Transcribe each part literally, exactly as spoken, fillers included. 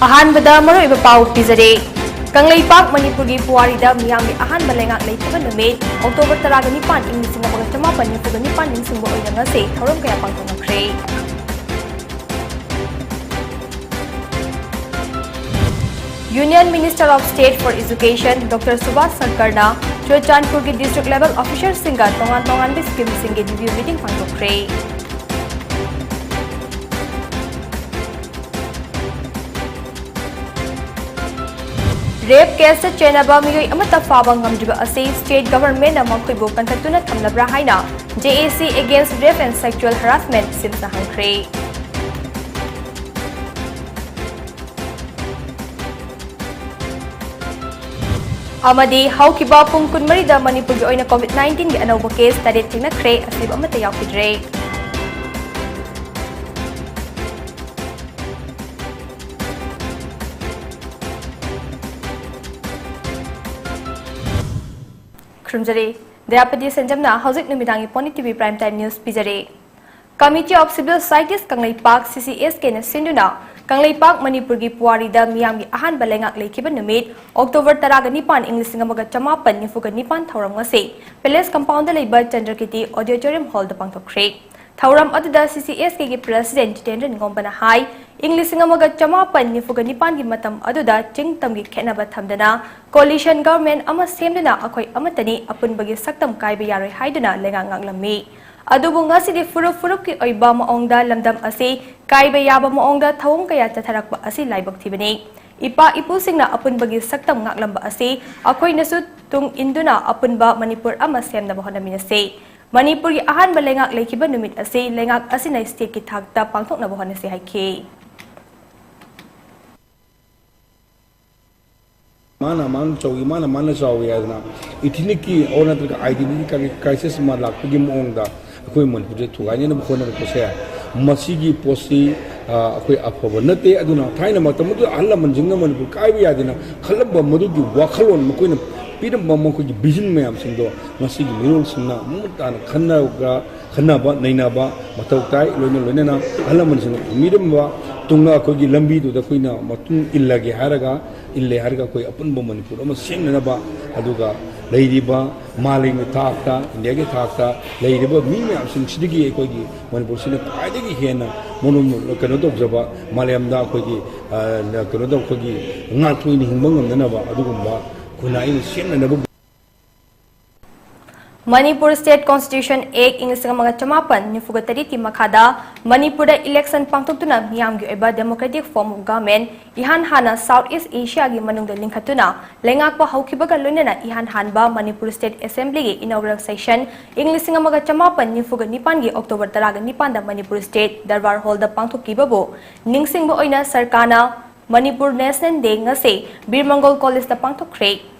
ꯑꯍꯥꯟꯕꯗ ꯃꯔꯨꯑꯣꯏꯕ ꯄꯥꯎ ꯄꯤꯖꯔꯦ꯫ ꯀꯪꯂꯩꯄꯥꯛ ꯃꯅꯤꯄꯨꯔꯒꯤ ꯄꯨꯋꯥꯔꯤꯗ ꯃꯤꯌꯥꯝꯒꯤ ꯑꯍꯥꯟꯕ ꯂꯩꯉꯥꯛ ꯂꯩꯈꯤꯕ ꯅꯨꯃꯤꯠ, ꯑꯣꯛꯇꯣꯕꯔ ꯇꯔꯥꯒ ꯅꯤꯄꯥꯟ, ꯏꯪ ꯂꯤꯁꯤꯡ ꯑꯃꯒ ꯆꯃꯥꯄꯟ ꯅꯤꯐꯨꯒ ꯅꯤꯄꯥꯟ ꯅꯤꯡꯁꯤꯡꯕ ꯑꯣꯏꯅ ꯉꯁꯤ ꯊꯧꯔꯝ ꯀꯌꯥ ꯄꯥꯡꯊꯣꯛꯅꯈ꯭ꯔꯦ꯫ Union Minister of State for Education doctor ꯁꯨꯕꯥꯁ ꯁꯪꯀꯔꯅ ꯆꯨꯔꯆꯥꯟꯄꯨꯔꯒꯤ district level officerꯁꯤꯡꯒ ꯇꯣꯉꯥꯟ ꯇꯣꯉꯥꯟꯕ schemeꯁꯤꯡꯒꯤ review meeting ꯄꯥꯡꯊꯣꯛꯈ꯭ꯔꯦ꯫ Rape caseꯇ ꯆꯦꯟꯅꯕ ꯃꯤꯑꯣꯏ ꯑꯃꯠꯇ ꯐꯥꯕ ꯉꯝꯗ꯭ꯔꯤꯕ ꯑꯁꯤ state governmentꯅ ꯃꯈꯣꯏꯕꯨ ꯀꯟꯈꯠꯇꯨꯅ ꯊꯝꯂꯕ꯭ꯔꯥ ꯍꯥꯏꯅ J A C Against Rape and Sexual Harassment SIMHSꯅ ꯍꯪꯈ꯭ꯔꯦ꯫ ꯑꯃꯗꯤ ꯍꯧꯈꯤꯕ ꯄꯨꯡ ꯀꯨꯟꯃꯔꯤꯗ ꯃꯅꯤꯄꯨꯔꯒꯤ ꯑꯣꯏꯅ COVID nineteenꯒꯤ ꯑꯅꯧꯕ case ꯇꯔꯦꯠ ꯊꯦꯡꯅꯈ꯭ꯔꯦ, ꯑꯁꯤꯕ ꯑꯃꯠꯇ ꯌꯥꯎꯈꯤꯗ꯭ꯔꯦ꯫ ꯈꯨꯔꯨꯝꯖꯔꯤ꯫ ꯗꯌꯥꯄꯇꯤ ꯁꯦꯟꯖꯝꯅ ꯍꯧꯖꯤꯛ ꯅꯨꯃꯤꯗꯥꯡꯒꯤ Pony TV Prime Time News ꯄꯤꯖꯔꯤ꯫ Committee of Civil Societies Kangleipak, C C S Kꯅ ꯁꯤꯟꯗꯨꯅ ꯀꯪꯂꯩꯄꯥꯛ ꯃꯅꯤꯄꯨꯔꯒꯤ ꯄꯨꯋꯥꯔꯤꯗ ꯃꯤꯌꯥꯝꯒꯤ ꯑꯍꯥꯟꯕ ꯂꯩꯉꯥꯛ ꯂꯩꯈꯤꯕ ꯅꯨꯃꯤꯠ, ꯑꯣꯛꯇꯣꯕꯔ ꯇꯔꯥꯒ ꯅꯤꯄꯥꯟ, ꯏꯪ ꯂꯤꯁꯤꯡ ꯑꯃꯒ ꯆꯃꯥꯄꯟ ꯅꯤꯐꯨꯒ ꯅꯤꯄꯥꯟ ꯊꯧꯔꯝ ꯉꯁꯤ Palace Compoundꯗ ꯂꯩꯕ ꯆꯟꯗ꯭ꯔꯀꯤꯔꯇꯤ Auditorium Hallꯗ ꯄꯥꯡꯊꯣꯛꯈ꯭ꯔꯦ꯫ ꯊꯧꯔꯝ ꯑꯗꯨꯗ C C S Kꯒꯤ President Jitendra ꯅꯤꯉꯣꯝꯕꯅ ꯍꯥꯏ, ꯏꯪ ꯂꯤꯁꯤꯡ ꯑꯃꯒ ꯆꯃꯥꯄꯟ ꯅꯤꯐꯨꯒ ꯅꯤꯄꯥꯟꯒꯤ ꯃꯇꯝ ꯑꯗꯨꯗ ꯆꯤꯡ ꯇꯝꯒꯤ ꯈꯦꯠꯅꯕ ꯊꯝꯗꯅ coalition government ꯑꯃ ꯁꯦꯝꯗꯨꯅ ꯑꯩꯈꯣꯏ ꯑꯃꯠꯇꯅꯤ, ꯑꯄꯨꯟꯕꯒꯤ ꯁꯛꯇꯝ ꯀꯥꯏꯕ ꯌꯥꯔꯣꯏ ꯍꯥꯏꯗꯨꯅ ꯂꯩꯉꯥꯛ ꯉꯥꯛꯂꯝꯃꯤ꯫ ꯑꯗꯨꯕꯨ ꯉꯁꯤꯗꯤ ꯐꯨꯔꯨꯞ ꯐꯨꯔꯨꯞꯀꯤ ꯑꯣꯏꯕ ꯃꯑꯣꯡꯗ ꯂꯝꯗꯝ ꯑꯁꯤ ꯀꯥꯏꯕ ꯌꯥꯕ ꯃꯑꯣꯡꯗ ꯊꯧꯑꯣꯡ ꯀꯌꯥ ꯆꯠꯊꯔꯛꯄ ꯑꯁꯤ ꯂꯥꯏꯕꯛ ꯊꯤꯕꯅꯤ꯫ ꯏꯄꯥ ꯏꯄꯨꯁꯤꯡꯅ ꯑꯄꯨꯟꯕꯒꯤ ꯁꯛꯇꯝ ꯉꯥꯛꯂꯝꯕ ꯑꯁꯤ ꯑꯩꯈꯣꯏꯅꯁꯨ ꯇꯨꯡ ꯏꯟꯗꯨꯅ ꯑꯄꯨꯟꯕ ꯃꯅꯤꯄꯨꯔ ꯑꯃ ꯁꯦꯝꯅꯕ ꯍꯣꯠꯅꯃꯤꯟꯅꯁꯤ꯫ ꯃꯅꯤꯄꯨꯔꯒꯤ ꯑꯍꯥꯟꯕ ꯂꯩꯉꯥꯛ ꯂꯩꯈꯤꯕ ꯅꯨꯃꯤꯠ ꯑꯁꯤ ꯂꯩꯉꯥꯛ ꯑꯁꯤꯅ stateꯀꯤ ꯊꯥꯛꯇ ꯄꯥꯡꯊꯣꯛꯅꯕ ꯍꯣꯠꯅꯁꯤ ꯍꯥꯏꯈꯤ꯫ ꯃꯥꯅ ꯃꯥꯅ ꯆꯥꯎꯏ, ꯃꯥꯅ ꯃꯥꯅ ꯆꯥꯎꯏ ꯍꯥꯏꯗꯅ ethnicꯀꯤ ꯑꯣꯔ ꯅꯠꯇ꯭ꯔꯒ identity crisis ꯑꯃ ꯂꯥꯛꯄꯒꯤ ꯃꯑꯣꯡꯗ ꯑꯩꯈꯣꯏ ꯃꯅꯤꯄꯨꯔꯁꯦ ꯊꯨꯒꯥꯏꯅꯅꯕ ꯍꯣꯠꯅꯔꯛꯄꯁꯦ, ꯃꯁꯤꯒꯤ ꯄꯣꯠꯁꯤ, ꯑ, ꯑꯩꯈꯣꯏ ꯑꯐꯕ ꯅꯠꯇꯦ꯫ ꯑꯗꯨꯅ ꯊꯥꯏꯅ ꯃꯇꯝ ꯑꯗꯨꯗ ꯑꯍꯜ ꯂꯃꯟꯁꯤꯡꯅ ꯃꯅꯤꯄꯨꯔ ꯀꯥꯏꯕ ꯌꯥꯗꯦꯅ ꯈꯜꯂꯝꯕ ꯃꯗꯨꯒꯤ ꯋꯥꯈꯜꯂꯣꯟ, ꯃꯈꯣꯏꯅ ꯄꯤꯔꯝꯕ ꯃꯈꯣꯏꯒꯤ vision ꯃꯌꯥꯝꯁꯤꯡꯗꯣ ꯉꯁꯤꯒꯤ ꯃꯤꯔꯣꯜꯁꯤꯡꯅ ꯃꯃꯨꯠ ꯇꯥꯅ ꯈꯟꯅꯔꯒ, ꯈꯟꯅꯕ ꯅꯩꯅꯕ ꯃꯊꯧ ꯇꯥꯏ꯫ ꯂꯣꯏꯅ ꯂꯣꯏꯅꯅ ꯑꯍꯜ ꯂꯃꯟꯁꯤꯡꯅ ꯊꯝꯕꯤꯔꯝꯕ ꯇꯨꯡꯗ ꯑꯩꯈꯣꯏꯒꯤ ꯂꯝꯕꯤꯗꯨꯗ ꯑꯩꯈꯣꯏꯅ ꯃꯇꯨꯡ ꯏꯜꯂꯒꯦ ꯍꯥꯏꯔꯒ, ꯏꯜꯂꯦ ꯍꯥꯏꯔꯒ ꯑꯩꯈꯣꯏ ꯑꯄꯨꯟꯕ ꯃꯅꯤꯄꯨꯔ ꯑꯃ ꯁꯦꯝꯅꯅꯕ, ꯑꯗꯨꯒ ꯂꯩꯔꯤꯕ ꯃꯥꯂꯦꯝꯒꯤ ꯊꯥꯛꯇ, ꯏꯟꯗꯤꯌꯥꯒꯤ ꯊꯥꯛꯇ ꯂꯩꯔꯤꯕ ꯃꯤ ꯃꯌꯥꯝꯁꯤꯡꯁꯤꯗꯒꯤ ꯑꯩꯈꯣꯏꯒꯤ ꯃꯅꯤꯄꯨꯔꯁꯤꯅ ꯈ꯭ꯋꯥꯏꯗꯒꯤ ꯍꯦꯟꯅ ꯃꯅꯨꯡ ꯀꯩꯅꯣ ꯇꯧꯖꯕ, ꯃꯥꯂꯦꯝꯗ ꯑꯩꯈꯣꯏꯒꯤ, ꯑ, ꯀꯩꯅꯣ ꯇꯧ-, ꯑꯩꯈꯣꯏꯒꯤ ꯉꯥꯛꯊꯣꯏꯅ ꯍꯤꯡꯕ ꯉꯝꯅꯅꯕ ꯑꯗꯨꯒꯨꯝꯕ ꯈꯨꯟꯅꯥꯏ ꯑꯃ ꯁꯦꯝꯅꯅꯕ꯫ Manipur State Constitution Act ꯏꯪ ꯂꯤꯁꯤꯡ ꯑꯃꯒ ꯆꯃꯥꯄꯟ ꯅꯤꯐꯨꯒ ꯇꯔꯦꯠꯀꯤ ꯃꯈꯥꯗ ꯃꯅꯤꯄꯨꯔꯗ election ꯄꯥꯡꯊꯣꯛꯇꯨꯅ ꯃꯤꯌꯥꯝꯒꯤ ꯑꯣꯏꯕ democratic form of government ꯏꯍꯥꯟ ꯍꯥꯟꯅ South East Asiaꯒꯤ ꯃꯅꯨꯡꯗ ꯂꯤꯡꯈꯠꯇꯨꯅ ꯂꯩꯉꯥꯛꯄ ꯍꯧꯈꯤꯕꯒ ꯂꯣꯏꯅꯅ ꯏꯍꯥꯟ ꯍꯥꯟꯕ ꯃꯅꯤꯄꯨꯔ State Assemblyꯒꯤ inaugural session ꯏꯪ ꯂꯤꯁꯤꯡ ꯑꯃꯒ ꯆꯃꯥꯄꯟ ꯅꯤꯐꯨꯒ ꯅꯤꯄꯥꯟꯒꯤ October ꯇꯔꯥꯒ ꯅꯤꯄꯥꯟꯗ ꯃꯅꯤꯄꯨꯔ State ꯗꯔꯕꯥꯔ Hallꯗ ꯄꯥꯡꯊꯣꯛꯈꯤꯕꯕꯨ ꯅꯤꯡꯁꯤꯡꯕ ꯑꯣꯏꯅ ꯁꯔꯀꯥꯔꯅ ꯃꯅꯤꯄꯨꯔ National Day ꯉꯁꯤ ꯕꯤꯔ ꯃꯪꯒꯣꯜ Collegeꯇ ꯄꯥꯡꯊꯣꯛꯈ꯭ꯔꯦ꯫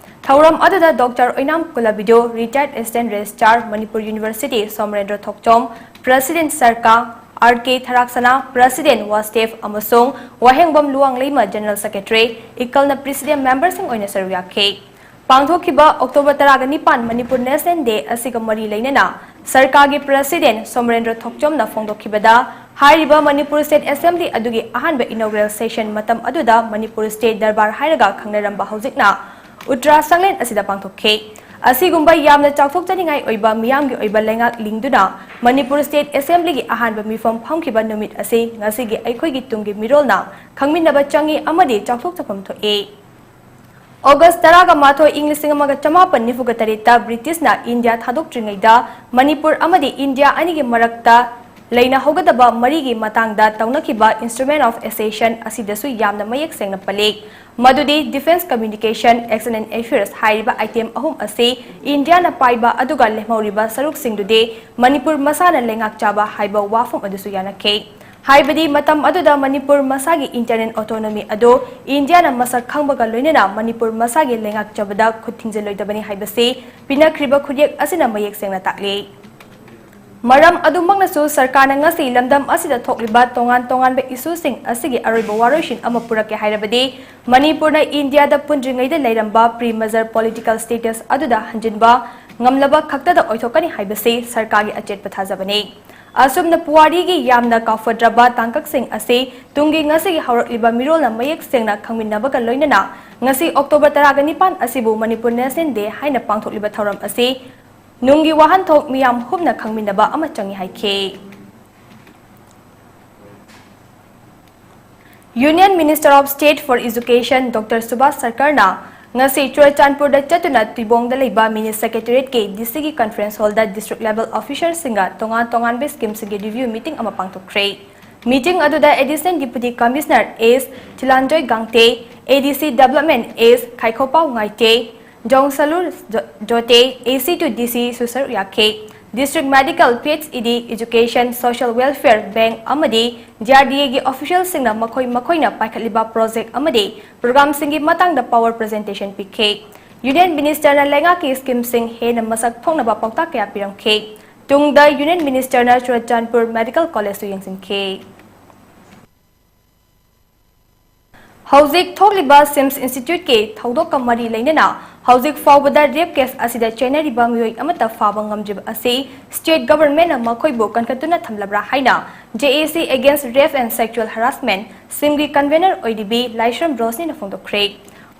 ꯊꯧꯔꯝ ꯑꯗꯨꯗ Doctor ꯑꯣꯏꯅꯥꯝ ꯀꯨꯂꯕꯤꯗꯣ, Retired Assistant Registrar, Manipur University, ꯁꯣꯃꯔꯦꯟꯗ꯭ꯔ ꯊꯣꯛꯆꯣꯝ, President ꯁꯔꯀꯥ, R K ꯊꯔꯥꯛꯁꯅꯥ, President ꯋꯥꯁꯇꯦꯞ ꯑꯃꯁꯨꯡ ꯋꯥꯍꯦꯡꯕꯝ ꯂꯨꯋꯥꯡꯂꯩꯃ, General Secretary, ꯏꯀꯜꯅ President memberꯁꯤꯡ ꯑꯣꯏꯅ ꯁꯔꯨꯛ ꯌꯥꯈꯤ꯫ ꯄꯥꯡꯊꯣꯛꯈꯤꯕ October ꯇꯔꯥꯒ ꯅꯤꯄꯥꯟ Manipur National Day ꯑꯁꯤꯒ ꯃꯔꯤ ꯂꯩꯅꯅ ꯁꯔꯀꯥꯔꯒꯤ President ꯁꯣꯃꯔꯦꯟꯗ꯭ꯔ ꯊꯣꯛꯆꯣꯝꯅ ꯐꯣꯡꯗꯣꯛꯈꯤꯕꯗ, ꯍꯥꯏꯔꯤꯕ ꯃꯅꯤꯄꯨꯔ State Assembly ꯑꯗꯨꯒꯤ ꯑꯍꯥꯟꯕ inaugural session ꯃꯇꯝ ꯑꯗꯨꯗ ꯃꯅꯤꯄꯨꯔ State ꯗꯔꯕꯥꯔ ꯍꯥꯏꯔꯒ ꯈꯪꯅꯔꯝꯕ ꯍꯧꯖꯤꯛꯅ ꯎꯇ꯭ꯔꯥ ꯁꯪꯂꯦꯟ ꯑꯁꯤꯗ ꯄꯥꯡꯊꯣꯛꯈꯤ꯫ ꯑꯁꯤꯒꯨꯝꯕ ꯌꯥꯝꯅ ꯆꯥꯎꯊꯣꯛꯆꯅꯤꯡꯉꯥꯏ ꯑꯣꯏꯕ ꯃꯤꯌꯥꯝꯒꯤ ꯑꯣꯏꯕ ꯂꯩꯉꯥꯛ ꯂꯤꯡꯗꯨꯅ ꯃꯅꯤꯄꯨꯔ State Assemblyꯒꯤ ꯑꯍꯥꯟꯕ ꯃꯤꯐꯝ ꯐꯝꯈꯤꯕ ꯅꯨꯃꯤꯠ ꯑꯁꯤ ꯉꯁꯤꯒꯤ ꯑꯩꯈꯣꯏꯒꯤ ꯇꯨꯡꯒꯤ ꯃꯤꯔꯣꯜꯅ ꯈꯪꯃꯤꯟꯅꯕ ꯆꯪꯏ ꯑꯃꯗꯤ ꯆꯥꯎꯊꯣꯛ ꯆꯥꯎꯐꯝ ꯊꯣꯛꯏ꯫ August ꯇꯔꯥꯒ ꯃꯥꯊꯣꯏ, ꯏꯪ ꯂꯤꯁꯤꯡ ꯑꯃꯒ ꯆꯃꯥꯄꯟ ꯅꯤꯐꯨꯒ ꯇꯔꯦꯠꯇ ꯕ꯭ꯔꯤꯇꯤꯁꯅ ꯏꯟꯗꯤꯌꯥ ꯊꯥꯗꯣꯛꯇ꯭ꯔꯤꯉꯩꯗ ꯃꯅꯤꯄꯨꯔ ꯑꯃꯗꯤ ꯏꯟꯗꯤꯌꯥ ꯑꯅꯤꯒꯤ ꯃꯔꯛꯇ ꯂꯩꯅꯍꯧꯒꯗꯕ ꯃꯔꯤꯒꯤ ꯃꯇꯥꯡꯗ ꯇꯧꯅꯈꯤꯕ Instrument of Accession ꯑꯁꯤꯗꯁꯨ ꯌꯥꯝꯅ ꯃꯌꯦꯛ ꯁꯦꯡꯅ ꯄꯜꯂꯤ꯫ ꯃꯗꯨꯗꯤ defence, communication, action and affairs ꯍꯥꯏꯔꯤꯕ item ꯑꯍꯨꯝ ꯑꯁꯤ ꯏꯟꯗꯤꯌꯥꯅ ꯄꯥꯏꯕ ꯑꯗꯨꯒ ꯂꯦꯝꯍꯧꯔꯤꯕ ꯁꯔꯨꯛꯁꯤꯡꯗꯨꯗꯤ ꯃꯅꯤꯄꯨꯔ ꯃꯁꯥꯅ ꯂꯩꯉꯥꯛꯆꯕ ꯍꯥꯏꯕ ꯋꯥꯐꯝ ꯑꯗꯨꯁꯨ ꯌꯥꯅꯈꯤ꯫ ꯍꯥꯏꯕꯗꯤ ꯃꯇꯝ ꯑꯗꯨꯗ ꯃꯅꯤꯄꯨꯔ ꯃꯁꯥꯒꯤ internal autonomy ꯑꯗꯨ ꯏꯟꯗꯤꯌꯥꯅ ꯃꯁꯛ ꯈꯪꯕꯒ ꯂꯣꯏꯅꯅ ꯃꯅꯤꯄꯨꯔ ꯃꯁꯥꯒꯤ ꯂꯩꯉꯥꯛꯆꯕꯗ ꯈꯨꯠ ꯊꯤꯡꯖꯤꯜꯂꯣꯏꯗꯕꯅꯤ ꯍꯥꯏꯕꯁꯤ ꯄꯤꯅꯈ꯭ꯔꯤꯕ ꯈꯨꯠꯌꯦꯛ ꯑꯁꯤꯅ ꯃꯌꯦꯛ ꯁꯦꯡꯅ ꯇꯥꯛꯂꯤ꯫ ꯃꯔꯝ ꯑꯗꯨꯃꯛꯅꯁꯨ ꯁꯔꯀꯥꯔꯅ ꯉꯁꯤ ꯂꯝꯗꯝ ꯑꯁꯤꯗ ꯊꯣꯛꯂꯤꯕ ꯇꯣꯉꯥꯟ ꯇꯣꯉꯥꯟꯕ issueꯁꯤꯡ ꯑꯁꯤꯒꯤ ꯑꯔꯣꯏꯕ ꯋꯥꯔꯣꯏꯁꯤꯟ ꯑꯃ ꯄꯨꯔꯛꯀꯦ ꯍꯥꯏꯔꯕꯗꯤ ꯃꯅꯤꯄꯨꯔꯅ ꯏꯟꯗꯤꯌꯥꯗ ꯄꯨꯟꯗ꯭ꯔꯤꯉꯩꯗ ꯂꯩꯔꯝꯕ pre-merger political status ꯑꯗꯨꯗ ꯍꯟꯖꯤꯟꯕ ꯉꯝꯂꯕ ꯈꯛꯇꯗ ꯑꯣꯏꯊꯣꯛꯀꯅꯤ ꯍꯥꯏꯕꯁꯤ ꯁꯔꯀꯥꯔꯒꯤ ꯑꯆꯦꯠꯄ ꯊꯥꯖꯕꯅꯤ꯫ ꯑꯁꯨꯝꯅ ꯄꯨꯋꯥꯔꯤꯒꯤ ꯌꯥꯝꯅ ꯀꯥꯎꯐꯗ꯭ꯔꯕ ꯇꯥꯡꯀꯛꯁꯤꯡ ꯑꯁꯤ ꯇꯨꯡꯒꯤ ꯉꯁꯤꯒꯤ ꯍꯧꯔꯛꯂꯤꯕ ꯃꯤꯔꯣꯜꯅ ꯃꯌꯦꯛ ꯁꯦꯡꯅ ꯈꯪꯃꯤꯟꯅꯕꯒ ꯂꯣꯏꯅꯅ ꯉꯁꯤ October ꯇꯔꯥꯒ ꯅꯤꯄꯥꯟ ꯑꯁꯤꯕꯨ Manipur National Day ꯍꯥꯏꯅ ꯄꯥꯡꯊꯣꯛꯂꯤꯕ ꯊꯧꯔꯝ ꯑꯁꯤ ꯅꯨꯡꯒꯤ ꯋꯥꯍꯟꯊꯣꯛ ꯃꯤꯌꯥꯝ ꯍꯨꯞꯅ ꯈꯪꯃꯤꯟꯅꯕ ꯑꯃ ꯆꯪꯏ ꯍꯥꯏꯈꯤ꯫ Union Minister of State for Education Doctor Subhash Sarkarꯅ ꯉꯁꯤ ꯆꯨꯔꯆꯥꯟꯄꯨꯔꯗ ꯆꯠꯇꯨꯅ ꯇꯨꯏꯕꯣꯡꯗ ꯂꯩꯕ Mini Secretariatꯀꯤ DCꯒꯤ conference hallꯗ district level officerꯁꯤꯡꯒ ꯇꯣꯉꯥꯟ ꯇꯣꯉꯥꯟꯕ schemeꯁꯤꯡꯒꯤ review meeting ꯑꯃ ꯄꯥꯡꯊꯣꯛꯈ꯭ꯔꯦ꯫ Meeting ꯑꯗꯨꯗ Additional Deputy Commissioner S ꯊꯤꯂꯥꯟꯖꯣꯏ ꯒꯥꯡꯇꯦ, ADC Development S ꯈꯥꯏꯈꯣꯄꯥꯎ ꯉꯥꯏꯇꯦ, ꯖꯣꯡꯁꯂꯨ Jo-, ꯖꯣꯇꯦ, AC to DC ꯁꯨ ꯁꯔꯨꯛ ꯌꯥꯈꯤ꯫ District Medical, PHED, Education, Social Welfare, Bank ꯑꯃꯗꯤ DRDAꯒꯤ officialꯁꯤꯡꯅ ꯃꯈꯣꯏ ꯃꯈꯣꯏꯅ ꯄꯥꯏꯈꯠꯂꯤꯕ project ꯑꯃꯗꯤ programꯁꯤꯡꯒꯤ ꯃꯇꯥꯡꯗ PowerPoint presentation ꯄꯤꯈꯤ꯫ Union Ministerꯅ ꯂꯩꯉꯥꯛꯀꯤ schemeꯁꯤꯡ ꯍꯦꯟꯅ ꯃꯁꯛ ꯊꯣꯛꯅꯕ ꯄꯥꯎꯇꯥꯛ ꯀꯌꯥ ꯄꯤꯔꯝꯈꯤ꯫ ꯇꯨꯡꯗ Union Ministerꯅ ꯆꯨꯔꯆꯥꯟꯄꯨꯔ Medical Collegeꯁꯨ ꯌꯦꯡꯁꯤꯟꯈꯤ꯫ ꯍꯧꯖꯤꯛ ꯊꯣꯛꯂꯤꯕ SIMS Instituteꯀꯤ ꯊꯧꯗꯣꯛꯀ ꯃꯔꯤ ꯂꯩꯅꯅ ꯍꯧꯖꯤꯛ ꯐꯥꯎꯕꯗ rape case ꯑꯁꯤꯗ ꯆꯦꯟꯅꯔꯤꯕ ꯃꯤꯑꯣꯏ ꯑꯃꯠꯇ ꯐꯥꯕ ꯉꯝꯗ꯭ꯔꯤꯕ ꯑꯁꯤ state governmentꯅ ꯃꯈꯣꯏꯕꯨ ꯀꯟꯈꯠꯇꯨꯅ ꯊꯝꯂꯕ꯭ꯔꯥ ꯍꯥꯏꯅ JAC Against Rape and Sexual Harassment, SIMSꯒꯤ convener ꯑꯣꯏꯔꯤꯕꯤ ꯂꯥꯏꯁ꯭ꯔꯝ ꯔꯣꯁꯅꯤꯅ ꯐꯣꯡꯗꯣꯛꯈ꯭ꯔꯦ꯫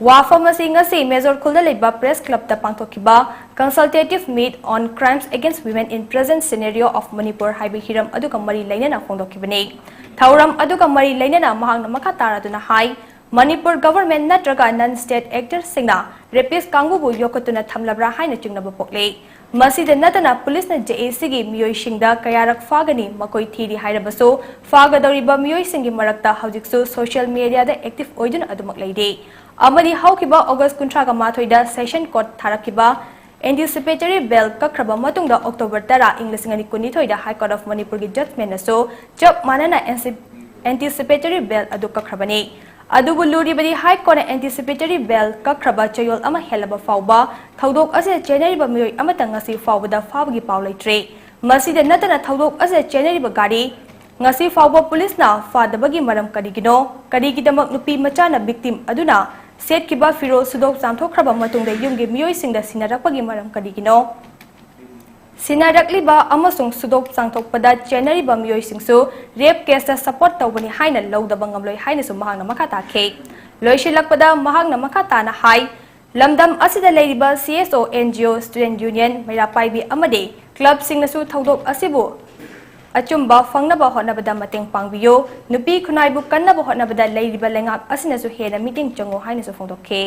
ꯋꯥꯐꯝ ꯑꯁꯤ ꯉꯁꯤ ꯃꯦꯖꯣꯔ ꯈꯨꯜꯗ ꯂꯩꯕ press clubꯇ ꯄꯥꯡꯊꯣꯛꯈꯤꯕ Consultative Meet on Crimes Against Women in Present Scenario of Manipur ꯍꯥꯏꯕ ꯍꯤꯔꯝ ꯑꯗꯨꯒ ꯃꯔꯤ ꯂꯩꯅꯅ ꯐꯣꯡꯗꯣꯛꯈꯤꯕꯅꯤ꯫ ꯊꯧꯔꯝ ꯑꯗꯨꯒ ꯃꯔꯤ ꯂꯩꯅꯅ ꯃꯍꯥꯛꯅ ꯃꯈꯥ ꯇꯥꯔꯗꯨꯅ ꯍꯥꯏ, ꯃꯅꯤꯄꯨꯔ government ꯅꯠꯇ꯭ꯔꯒ non state actorꯁꯤꯡꯅ rapist ꯀꯥꯡꯕꯨꯕꯨ ꯌꯣꯛꯈꯠꯇꯨꯅ ꯊꯝꯂꯕ꯭ꯔꯥ ꯍꯥꯏꯅ ꯆꯤꯡꯅꯕ ꯄꯣꯛꯂꯦ꯫ ꯃꯁꯤꯗ ꯅꯠꯇꯅ ꯄꯨꯂꯤꯁꯅ JACꯒꯤ ꯃꯤꯑꯣꯏꯁꯤꯡꯗ ꯀꯌꯥꯔꯛ ꯐꯥꯒꯅꯤ, ꯃꯈꯣꯏ ꯊꯤꯔꯤ ꯍꯥꯏꯔꯕꯁꯨ ꯐꯥꯒꯗꯧꯔꯤꯕ ꯃꯤꯑꯣꯏꯁꯤꯡꯒꯤ ꯃꯔꯛꯇ ꯍꯧꯖꯤꯛꯁꯨ social mediaꯗ active ꯑꯣꯏꯗꯨꯅ ꯑꯗꯨꯃꯛ ꯂꯩꯔꯤ꯫ ꯑꯃꯗꯤ ꯍꯧꯈꯤꯕ August ꯀꯨꯟꯊ꯭ꯔꯥꯒ ꯃꯥꯊꯣꯏꯗ session court ꯊꯥꯔꯛꯈꯤꯕ anticipatory bail ꯀꯛꯈ꯭ꯔꯕ ꯃꯇꯨꯡꯗ October ꯇꯔꯥ, ꯏꯪ ꯂꯤꯁꯤꯡ ꯑꯅꯤ ꯀꯨꯟꯅꯤꯊꯣꯏꯗ High Court of ꯃꯅꯤꯄꯨꯔꯒꯤ judgmentꯅꯁꯨ ꯆꯞ ꯃꯥꯟꯅꯅ anti-, anticipatory bail ꯑꯗꯨ ꯀꯛꯈ꯭ꯔꯕꯅꯤ꯫ ꯑꯗꯨꯕꯨ ꯂꯨꯔꯤꯕꯗꯤ High Courtꯅ anticipatory bail ꯀꯛꯈ꯭ꯔꯕ ꯆꯌꯣꯜ ꯑꯃ ꯍꯦꯜꯂꯕ ꯐꯥꯎꯕ ꯊꯧꯗꯣꯛ ꯑꯁꯤꯗ ꯆꯦꯟꯅꯔꯤꯕ ꯃꯤꯑꯣꯏ ꯑꯃꯠꯇ ꯉꯁꯤ ꯐꯥꯎꯕꯗ ꯐꯥꯕꯒꯤ ꯄꯥꯎ ꯂꯩꯇ꯭ꯔꯤ꯫ ꯃꯁꯤꯗ ꯅꯠꯇꯅ ꯊꯧꯗꯣꯛ ꯑꯁꯤꯗ ꯆꯦꯟꯅꯔꯤꯕ ꯒꯥꯔꯤ ꯉꯁꯤ ꯐꯥꯎꯕ ꯄꯨꯂꯤꯁꯅ ꯐꯥꯗꯕꯒꯤ ꯃꯔꯝ ꯀꯔꯤꯒꯤꯅꯣ? ꯀꯔꯤꯒꯤꯗꯃꯛ ꯅꯨꯄꯤ ꯃꯆꯥꯅ victim ꯑꯗꯨꯅ ꯁꯦꯠꯈꯤꯕ ꯐꯤꯔꯣꯜ ꯁꯨꯗꯣꯛ ꯆꯥꯝꯊꯣꯛꯈ꯭ꯔꯕ ꯃꯇꯨꯡꯗ ꯌꯨꯝꯒꯤ ꯃꯤꯑꯣꯏꯁꯤꯡꯗ ꯁꯤꯟꯅꯔꯛꯄꯒꯤ ꯃꯔꯝ ꯀꯔꯤꯒꯤꯅꯣ? ꯁꯤꯟꯅꯔꯛꯂꯤꯕ ꯑꯃꯁꯨꯡ ꯁꯨꯗꯣꯛ ꯆꯥꯡꯊꯣꯛꯄꯗ ꯆꯦꯟꯅꯔꯤꯕ ꯃꯤꯑꯣꯏꯁꯤꯡꯁꯨ ꯔꯦꯞ ꯀꯦꯁꯇ ꯁꯄꯣꯔꯠ ꯇꯧꯕꯅꯤ ꯍꯥꯏꯅ ꯂꯧꯗꯕ ꯉꯝꯂꯣꯏ ꯍꯥꯏꯅꯁꯨ ꯃꯍꯥꯛꯅ ꯃꯈꯥ ꯇꯥꯈꯤ꯫ ꯂꯣꯏꯁꯤꯜꯂꯛꯄꯗ ꯃꯍꯥꯛꯅ ꯃꯈꯥ ꯇꯥꯅ ꯍꯥꯏ, ꯂꯝꯗꯝ ꯑꯁꯤꯗ ꯂꯩꯔꯤꯕ ꯁꯤ ꯑꯦꯁ ꯑꯣ, and G O, student union, ꯃꯩꯔꯥ ꯄꯥꯏꯕꯤ ꯑꯃꯗꯤ ꯀ꯭ꯂꯕꯁꯤꯡꯅꯁꯨ ꯊꯧꯗꯣꯛ ꯑꯁꯤꯕꯨ ꯑꯆꯨꯝꯕ ꯐꯪꯅꯕ ꯍꯣꯠꯅꯕꯗ ꯃꯇꯦꯡ ꯄꯥꯡꯕꯤꯌꯨ꯫ ꯅꯨꯄꯤ ꯈꯨꯟꯅꯥꯏꯕꯨ ꯀꯟꯅꯕ ꯍꯣꯠꯅꯕꯗ ꯂꯩꯔꯤꯕ ꯂꯩꯉꯥꯛ ꯑꯁꯤꯅꯁꯨ ꯍꯦꯟꯅ ꯃꯤꯠꯌꯦꯡ ꯆꯪꯉꯨ ꯍꯥꯏꯅꯁꯨ ꯐꯣꯡꯗꯣꯛꯈꯤ꯫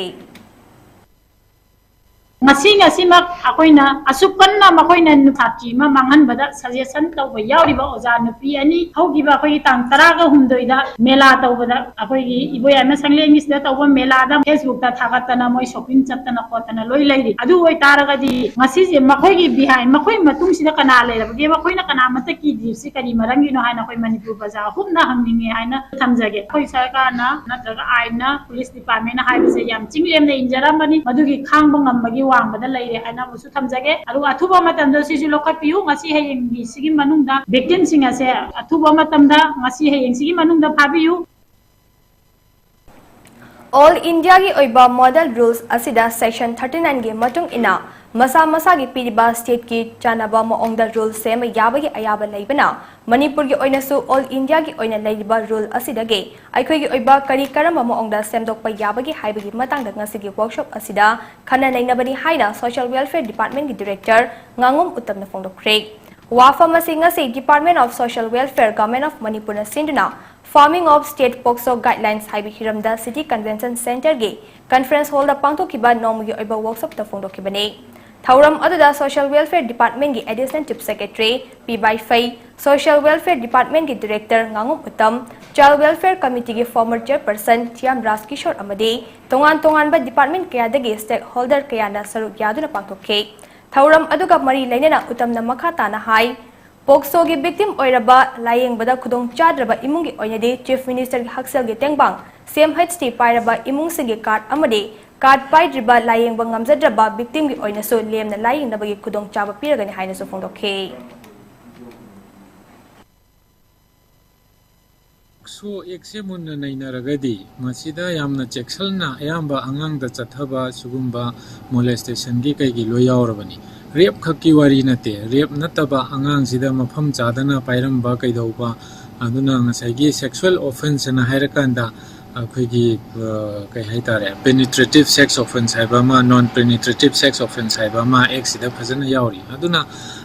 ꯉꯁꯤ ꯉꯁꯤꯃꯛ ꯑꯩꯈꯣꯏꯅ ꯑꯁꯨꯛ ꯀꯟꯅ ꯃꯈꯣꯏꯅ ꯁꯥꯇ꯭ꯔꯤ ꯑꯃ ꯃꯥꯡꯍꯟꯕꯗ ꯁꯖꯦꯁꯟ ꯇꯧꯕ ꯌꯥꯎꯔꯤꯕ ꯑꯣꯖꯥ ꯅꯨꯄꯤ ꯑꯅꯤ ꯍꯧꯈꯤꯕ ꯑꯩꯈꯣꯏꯒꯤ ꯇꯥꯡ ꯇꯔꯥꯒ ꯍꯨꯝꯗꯣꯏꯗ ꯃꯦꯂꯥ ꯇꯧꯕꯗ ꯑꯩꯈꯣꯏꯒꯤ ꯏꯕꯣꯌꯥꯏꯃ ꯁꯪꯂꯦꯟꯒꯤꯁꯤꯗ ꯇꯧꯕ ꯃꯦꯂꯥꯗ ꯐꯦꯁꯕꯨꯛꯇ ꯊꯥꯒꯠꯇꯅ ꯃꯣꯏ ꯁꯣꯄꯤꯡ ꯆꯠꯇꯅ ꯈꯣꯠꯇꯅ ꯂꯣꯏ ꯂꯩꯔꯤ꯫ ꯑꯗꯨ ꯑꯣꯏꯇꯥꯔꯒꯗꯤ ꯉꯁꯤꯁꯦ ꯃꯈꯣꯏꯒꯤ ꯕꯤꯍꯥꯏꯟ, ꯃꯈꯣꯏ ꯃꯇꯨꯡꯁꯤꯗ ꯀꯅꯥ ꯂꯩꯔꯕꯒꯦ, ꯃꯈꯣꯏꯅ ꯀꯅꯥꯃꯠꯇ ꯀꯤꯗ꯭ꯔꯤꯕꯁꯤ ꯀꯔꯤ ꯃꯔꯝꯒꯤꯅꯣ ꯍꯥꯏꯅ ꯑꯩꯈꯣꯏ ꯃꯅꯤꯄꯨꯔ ꯄ꯭ꯔꯖꯥ ꯍꯨꯞꯅ ꯍꯪꯅꯤꯡꯉꯦ ꯍꯥꯏꯅ ꯊꯝꯖꯒꯦ꯫ ꯑꯩꯈꯣꯏ ꯁꯔꯀꯥꯔꯅ ꯅꯠꯇ꯭ꯔꯒ ꯑꯥꯏꯟꯅ, ꯄꯨꯂꯤꯁ ꯗꯤꯄꯥꯔꯠꯃꯦꯟꯅ ꯍꯥꯏꯕꯁꯦ ꯌꯥꯝ ꯆꯤꯡꯂꯦꯝꯅ ꯏꯟꯖꯔꯝꯕꯅꯤ, ꯃꯗꯨꯒꯤ ꯈꯥꯡꯕ ꯉꯝꯕꯒꯤ ꯋꯥꯡꯃꯗ ꯂꯩꯔꯦ ꯍꯥꯏꯅ ꯑꯃꯁꯨ ꯊꯝꯖꯒꯦ꯫ ꯑꯗꯨꯒ ꯑꯊꯨꯕ ꯃꯇꯝꯗ ꯁꯤꯁꯨ ꯂꯧꯈꯠꯄꯤꯌꯨ꯫ ꯉꯁꯤ ꯍꯌꯦꯡꯒꯤ ꯁꯤꯒꯤ ꯃꯅꯨꯡꯗ victimꯁꯤꯡ ꯑꯁꯦ ꯑꯊꯨꯕ ꯃꯇꯝꯗ ꯉꯁꯤ ꯍꯌꯦꯡꯁꯤꯒꯤ ꯃꯅꯨꯡꯗ ꯐꯥꯕꯤꯌꯨ꯫ ꯑꯣꯜ ꯏꯟꯗꯤꯌꯥꯒꯤ ꯑꯣꯏꯕ ꯃꯣꯗꯦꯜ ꯔꯨꯜꯁ ꯑꯁꯤꯗ ꯁꯦꯛꯁꯟ ꯊꯥꯔꯇꯤ ꯅꯥꯏꯟꯒꯤ ꯃꯇꯨꯡ ꯏꯟꯅ ꯃꯁꯥ ꯃꯁꯥꯒꯤ ꯄꯤꯔꯤꯕ ꯁ꯭ꯇꯦꯠꯀꯤ ꯆꯥꯟꯅꯕ ꯃꯑꯣꯡꯗ ꯔꯨꯜ ꯁꯦꯝꯕ ꯌꯥꯕꯒꯤ ꯑꯌꯥꯕ ꯂꯩꯕꯅ ꯃꯅꯤꯄꯨꯔꯒꯤ ꯑꯣꯏꯅꯁꯨ ꯑꯣꯜ ꯏꯟꯗꯤꯌꯥꯒꯤ ꯑꯣꯏꯅ ꯂꯩꯔꯤꯕ ꯔꯨꯜ ꯑꯁꯤꯗꯒꯤ ꯑꯩꯈꯣꯏꯒꯤ ꯑꯣꯏꯕ ꯀꯔꯤ ꯀꯔꯝꯕ ꯃꯑꯣꯡꯗ ꯁꯦꯝꯗꯣꯛꯄ ꯌꯥꯕꯒꯦ ꯍꯥꯏꯕꯒꯤ ꯃꯇꯥꯡꯗ ꯉꯁꯤꯒꯤ ꯋꯥꯔꯛꯁꯣꯞ ꯑꯁꯤꯗ ꯈꯟꯅ ꯅꯩꯅꯕꯅꯤ ꯍꯥꯏꯅ ꯁꯣꯁꯤꯌꯦꯜ ꯋꯦꯜꯐꯤꯌꯔ ꯗꯤꯄꯥꯔꯠꯃꯦꯟꯠꯀꯤ ꯗꯤꯔꯦꯛꯇꯔ ꯉꯥꯉꯣꯝ ꯎꯠꯇꯝꯅ ꯐꯣꯡꯗꯣꯛꯈ꯭ꯔꯦ꯫ ꯋꯥꯐꯝ ꯑꯁꯤ ꯉꯁꯤ Department of Social Welfare, Government of ꯃꯅꯤꯄꯨꯔꯅ ꯁꯤꯟꯗꯨꯅ Forming of State POCSO Guidelines ꯍꯥꯏꯕ ꯍꯤꯔꯝꯗ ꯁꯤꯇꯤ ꯀꯟꯚꯦꯟꯁꯟ ꯁꯦꯟꯇꯔꯒꯤ ꯀꯟꯐꯔꯦꯟꯁ ꯍꯣꯜꯗ ꯄꯥꯡꯊꯣꯛꯈꯤꯕ ꯅꯣꯡꯃꯒꯤ ꯑꯣꯏꯕ ꯋꯥꯔꯛꯁꯣꯞꯇ ꯐꯣꯡꯗꯣꯛꯈꯤꯕꯅꯤ꯫ ꯊꯧꯔꯝ ꯑꯗꯨꯗ ꯁꯣꯁꯤꯌꯦꯜ ꯋꯦꯜꯐꯤꯌꯔ ꯗꯤꯄꯥꯔꯠꯃꯦꯟꯠꯀꯤ additional chief secretary P Baiphei, social welfare ꯗꯤꯄꯥꯔꯠꯃꯦꯟꯠꯀꯤ ꯗꯤꯔꯦꯛꯇꯔ ꯉꯥꯉꯣꯝ ꯎꯇꯝ, ꯆꯥꯏꯜ ꯋꯦꯜꯐꯤꯌꯔ ꯀꯃꯤꯇꯤꯒꯤ ꯐꯣꯔꯃꯔ ꯆꯦꯌꯔꯄꯔꯁꯟ ꯊꯤꯌꯥꯝ ꯔꯥꯖ ꯀꯤꯁꯣꯔ ꯑꯃꯗꯤ ꯇꯣꯉꯥꯟ ꯇꯣꯉꯥꯟꯕ ꯗꯤꯄꯥꯔꯠꯃꯦꯟꯠ ꯀꯌꯥꯗꯒꯤ ꯁ꯭ꯇꯦꯛ ꯍꯣꯜꯗꯔ ꯀꯌꯥꯅ ꯁꯔꯨꯛ ꯌꯥꯗꯨꯅ ꯄꯥꯡꯊꯣꯛꯈꯤ꯫ ꯊꯧꯔꯝ ꯑꯗꯨꯒ ꯃꯔꯤ ꯂꯩꯅꯅ ꯎꯇꯝꯅ ꯃꯈꯥ ꯇꯥꯅ ꯍꯥꯏ, ꯄꯣꯛꯁꯣꯒꯤ ꯚꯤꯛꯇꯤꯝ ꯑꯣꯏꯔꯕ ꯂꯥꯌꯦꯡꯕꯗ ꯈꯨꯗꯣꯡ ꯆꯥꯗ꯭ꯔꯕ ꯏꯃꯨꯡꯒꯤ ꯑꯣꯏꯅꯗꯤ ꯆꯤꯐ ꯃꯤꯅꯤꯁꯇꯔꯒꯤ ꯍꯛꯁꯦꯜꯒꯤ ꯇꯦꯡꯕꯥꯡ, ꯁꯤ ꯑꯦꯝ ꯑꯩꯆ ꯇꯤ ꯄꯥꯏꯔꯕ ꯏꯃꯨꯡꯁꯤꯡꯒꯤ ꯀꯥꯔꯗ ꯑꯃꯗꯤ ꯀꯥꯔꯗ ꯄꯥꯏꯗ꯭ꯔꯤꯕ ꯂꯥꯌꯦꯡꯕ ꯉꯝꯖꯗ꯭ꯔꯕ ꯚꯤꯛꯇꯤꯝꯒꯤ ꯑꯣꯏꯅꯁꯨ ꯂꯦꯝꯅ ꯂꯥꯌꯦꯡꯅꯕꯒꯤ ꯈꯨꯗꯣꯡꯆꯥꯕ ꯄꯤꯔꯒꯅꯤ ꯍꯥꯏꯅꯁꯨ ꯐꯣꯡꯗꯣꯛꯈꯤ꯫ ꯄꯣꯛꯁꯣ ꯑꯦꯛꯁꯦ ꯃꯨꯟꯅ ꯅꯩꯅꯔꯒꯗꯤ ꯃꯁꯤꯗ ꯌꯥꯝꯅ ꯆꯦꯛꯁꯤꯟꯅ ꯑꯌꯥꯝꯕ ꯑꯉꯥꯡꯗ ꯆꯠꯊꯕ ꯁꯤꯒꯨꯝꯕ ꯃꯣꯂꯦꯁꯇꯦꯁꯟꯒꯤ ꯀꯩꯒꯤ ꯂꯣꯏ ꯌꯥꯎꯔꯕꯅꯤ꯫ ꯔꯦꯞ ꯈꯛꯀꯤ ꯋꯥꯔꯤ ꯅꯠꯇꯦ, ꯔꯦꯞ ꯅꯠꯇꯕ ꯑꯉꯥꯡꯁꯤꯗ ꯃꯐꯝ ꯆꯥꯗꯅ ꯄꯥꯏꯔꯝꯕ ꯀꯩꯗꯧꯕ, ꯑꯗꯨꯅ ꯉꯁꯥꯏꯒꯤ sexual offence ꯑꯅ ꯍꯥꯏꯔꯀꯥꯟꯗ ꯑꯩꯈꯣꯏꯒꯤ, ꯑ, ꯀꯩ ꯍꯥꯏꯇꯥꯔꯦ, penetrative sex offence ꯍꯥꯏꯕ ꯑꯃ, non penetrative sex offence ꯍꯥꯏꯕ ꯑꯃ ꯑꯦꯛꯁꯤꯗ ꯐꯖꯅ ꯌꯥꯎꯔꯤ꯫ ꯑꯗꯨꯅ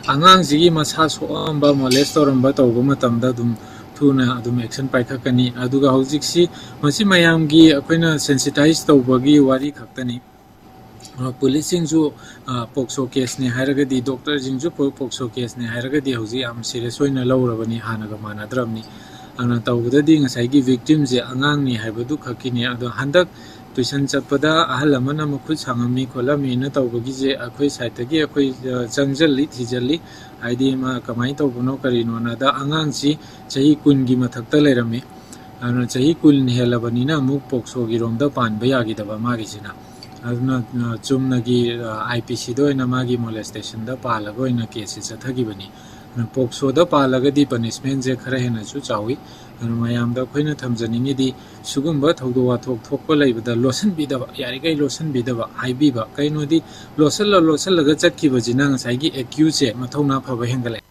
ꯑꯉꯥꯡꯁꯤꯒꯤ ꯃꯁꯥ ꯁꯣꯛꯑꯝꯕ, ꯃꯣꯂꯦꯁ ꯇꯧꯔꯝꯕ ꯇꯧꯕ ꯃꯇꯝꯗ ꯑꯗꯨꯝ ꯊꯨꯅ ꯑꯗꯨꯝ action ꯄꯥꯏꯈꯠꯀꯅꯤ꯫ ꯑꯗꯨꯒ ꯍꯧꯖꯤꯛꯁꯤ ꯃꯁꯤ ꯃꯌꯥꯝꯒꯤ ꯑꯩꯈꯣꯏꯅ sensitize ꯇꯧꯕꯒꯤ ꯋꯥꯔꯤ ꯈꯛꯇꯅꯤ꯫ ꯑ, ꯄꯨꯂꯤꯁꯁꯤꯡꯁꯨ, ꯑ, ꯄꯣꯛꯁꯣ ꯀꯦꯁꯅꯤ ꯍꯥꯏꯔꯒꯗꯤ, ꯗꯣꯛꯇꯔꯁꯤꯡꯁꯨ ꯄꯣ-, ꯄꯣꯛꯁꯣ ꯀꯦꯁꯅꯤ ꯍꯥꯏꯔꯒꯗꯤ ꯍꯧꯖꯤꯛ ꯌꯥꯝ ꯁꯤꯔꯤꯌꯁ ꯑꯣꯏꯅ ꯂꯧꯔꯕꯅꯤ, ꯍꯥꯟꯅꯒ ꯃꯥꯟꯅꯗ꯭ꯔꯕꯅꯤ꯫ ꯑꯗꯨꯅ ꯇꯧꯕꯗꯗꯤ ꯉꯁꯥꯏꯒꯤ ꯚꯤꯛꯇꯤꯝꯁꯦ ꯑꯉꯥꯡꯅꯤ ꯍꯥꯏꯕꯗꯨ ꯈꯛꯀꯤꯅꯤ꯫ ꯑꯗꯣ ꯍꯟꯗꯛ ꯇꯨꯏꯁꯟ ꯆꯠꯄꯗ ꯑꯍꯜ ꯑꯃꯅ ꯃꯈꯨꯠ ꯁꯥꯡꯉꯝꯃꯤ ꯈꯣꯠꯂꯝꯃꯤꯅ ꯇꯧꯕꯒꯤꯁꯦ ꯑꯩꯈꯣꯏ ꯁꯥꯏꯠꯇꯒꯤ ꯑꯩꯈꯣꯏ, ꯑ, ꯆꯪꯁꯤꯜꯂꯤ, ꯊꯤꯖꯤꯜꯂꯤ꯫ ꯍꯥꯏꯗꯤ ꯃꯥ ꯀꯃꯥꯏꯅ ꯇꯧꯕꯅꯣ ꯀꯔꯤꯅꯣꯅ꯫ ꯑꯗ ꯑꯉꯥꯡꯁꯤ ꯆꯍꯤ ꯀꯨꯟꯒꯤ ꯃꯊꯛꯇ ꯂꯩꯔꯝꯃꯤ꯫ ꯑꯗꯨꯅ ꯆꯍꯤ ꯀꯨꯟ ꯍꯦꯜꯂꯕꯅꯤꯅ ꯑꯃꯨꯛ ꯄꯣꯛꯁꯣꯒꯤ ꯔꯣꯝꯗ ꯄꯥꯟꯕ ꯌꯥꯈꯤꯗꯕ ꯃꯥꯒꯤꯁꯤꯅ꯫ ꯑꯗꯨꯅ, ꯑ, ꯆꯨꯝꯅꯒꯤ, ꯑ, ꯑꯥꯏ ꯄꯤ ꯁꯤꯗ ꯑꯣꯏꯅ ꯃꯥꯒꯤ ꯃꯣꯂꯦꯁꯇꯦꯁꯟꯗ ꯄꯥꯜꯂꯒ ꯑꯣꯏꯅ ꯀꯦꯁꯁꯦ ꯆꯠꯊꯈꯤꯕꯅꯤ꯫ ꯑꯗꯨꯅ ꯄꯣꯛꯁꯣꯗ ꯄꯥꯜꯂꯒꯗꯤ ꯄꯅꯤꯁꯃꯦꯟꯁꯦ ꯈꯔ ꯍꯦꯟꯅꯁꯨ ꯆꯥꯎꯋꯤ꯫ ꯑꯗꯨꯅ ꯃꯌꯥꯝꯗ ꯑꯩꯈꯣꯏꯅ ꯊꯝꯖꯅꯤꯡꯉꯤꯗꯤ, ꯁꯤꯒꯨꯝꯕ ꯊꯧꯗꯣꯛ ꯋꯥꯊꯣꯛ ꯊꯣꯛꯄ ꯂꯩꯕꯗ ꯂꯣꯠꯁꯤꯟꯕꯤꯗꯕ, ꯌꯥꯔꯤꯈꯩ ꯂꯣꯠꯁꯤꯟꯕꯤꯗꯕ, ꯍꯥꯏꯕꯤꯕ꯫ ꯀꯩꯅꯣꯗꯤ ꯂꯣꯠꯁꯤꯜꯂ ꯂꯣꯠꯁꯤꯜꯂꯒ ꯆꯠꯈꯤꯕꯁꯤꯅ ꯉꯁꯥꯏꯒꯤ ꯑꯦꯀ꯭ꯌꯨꯁꯁꯦ ꯃꯊꯧꯅꯥ ꯐꯕ ꯍꯦꯟꯒꯠꯂꯛꯑꯦ꯫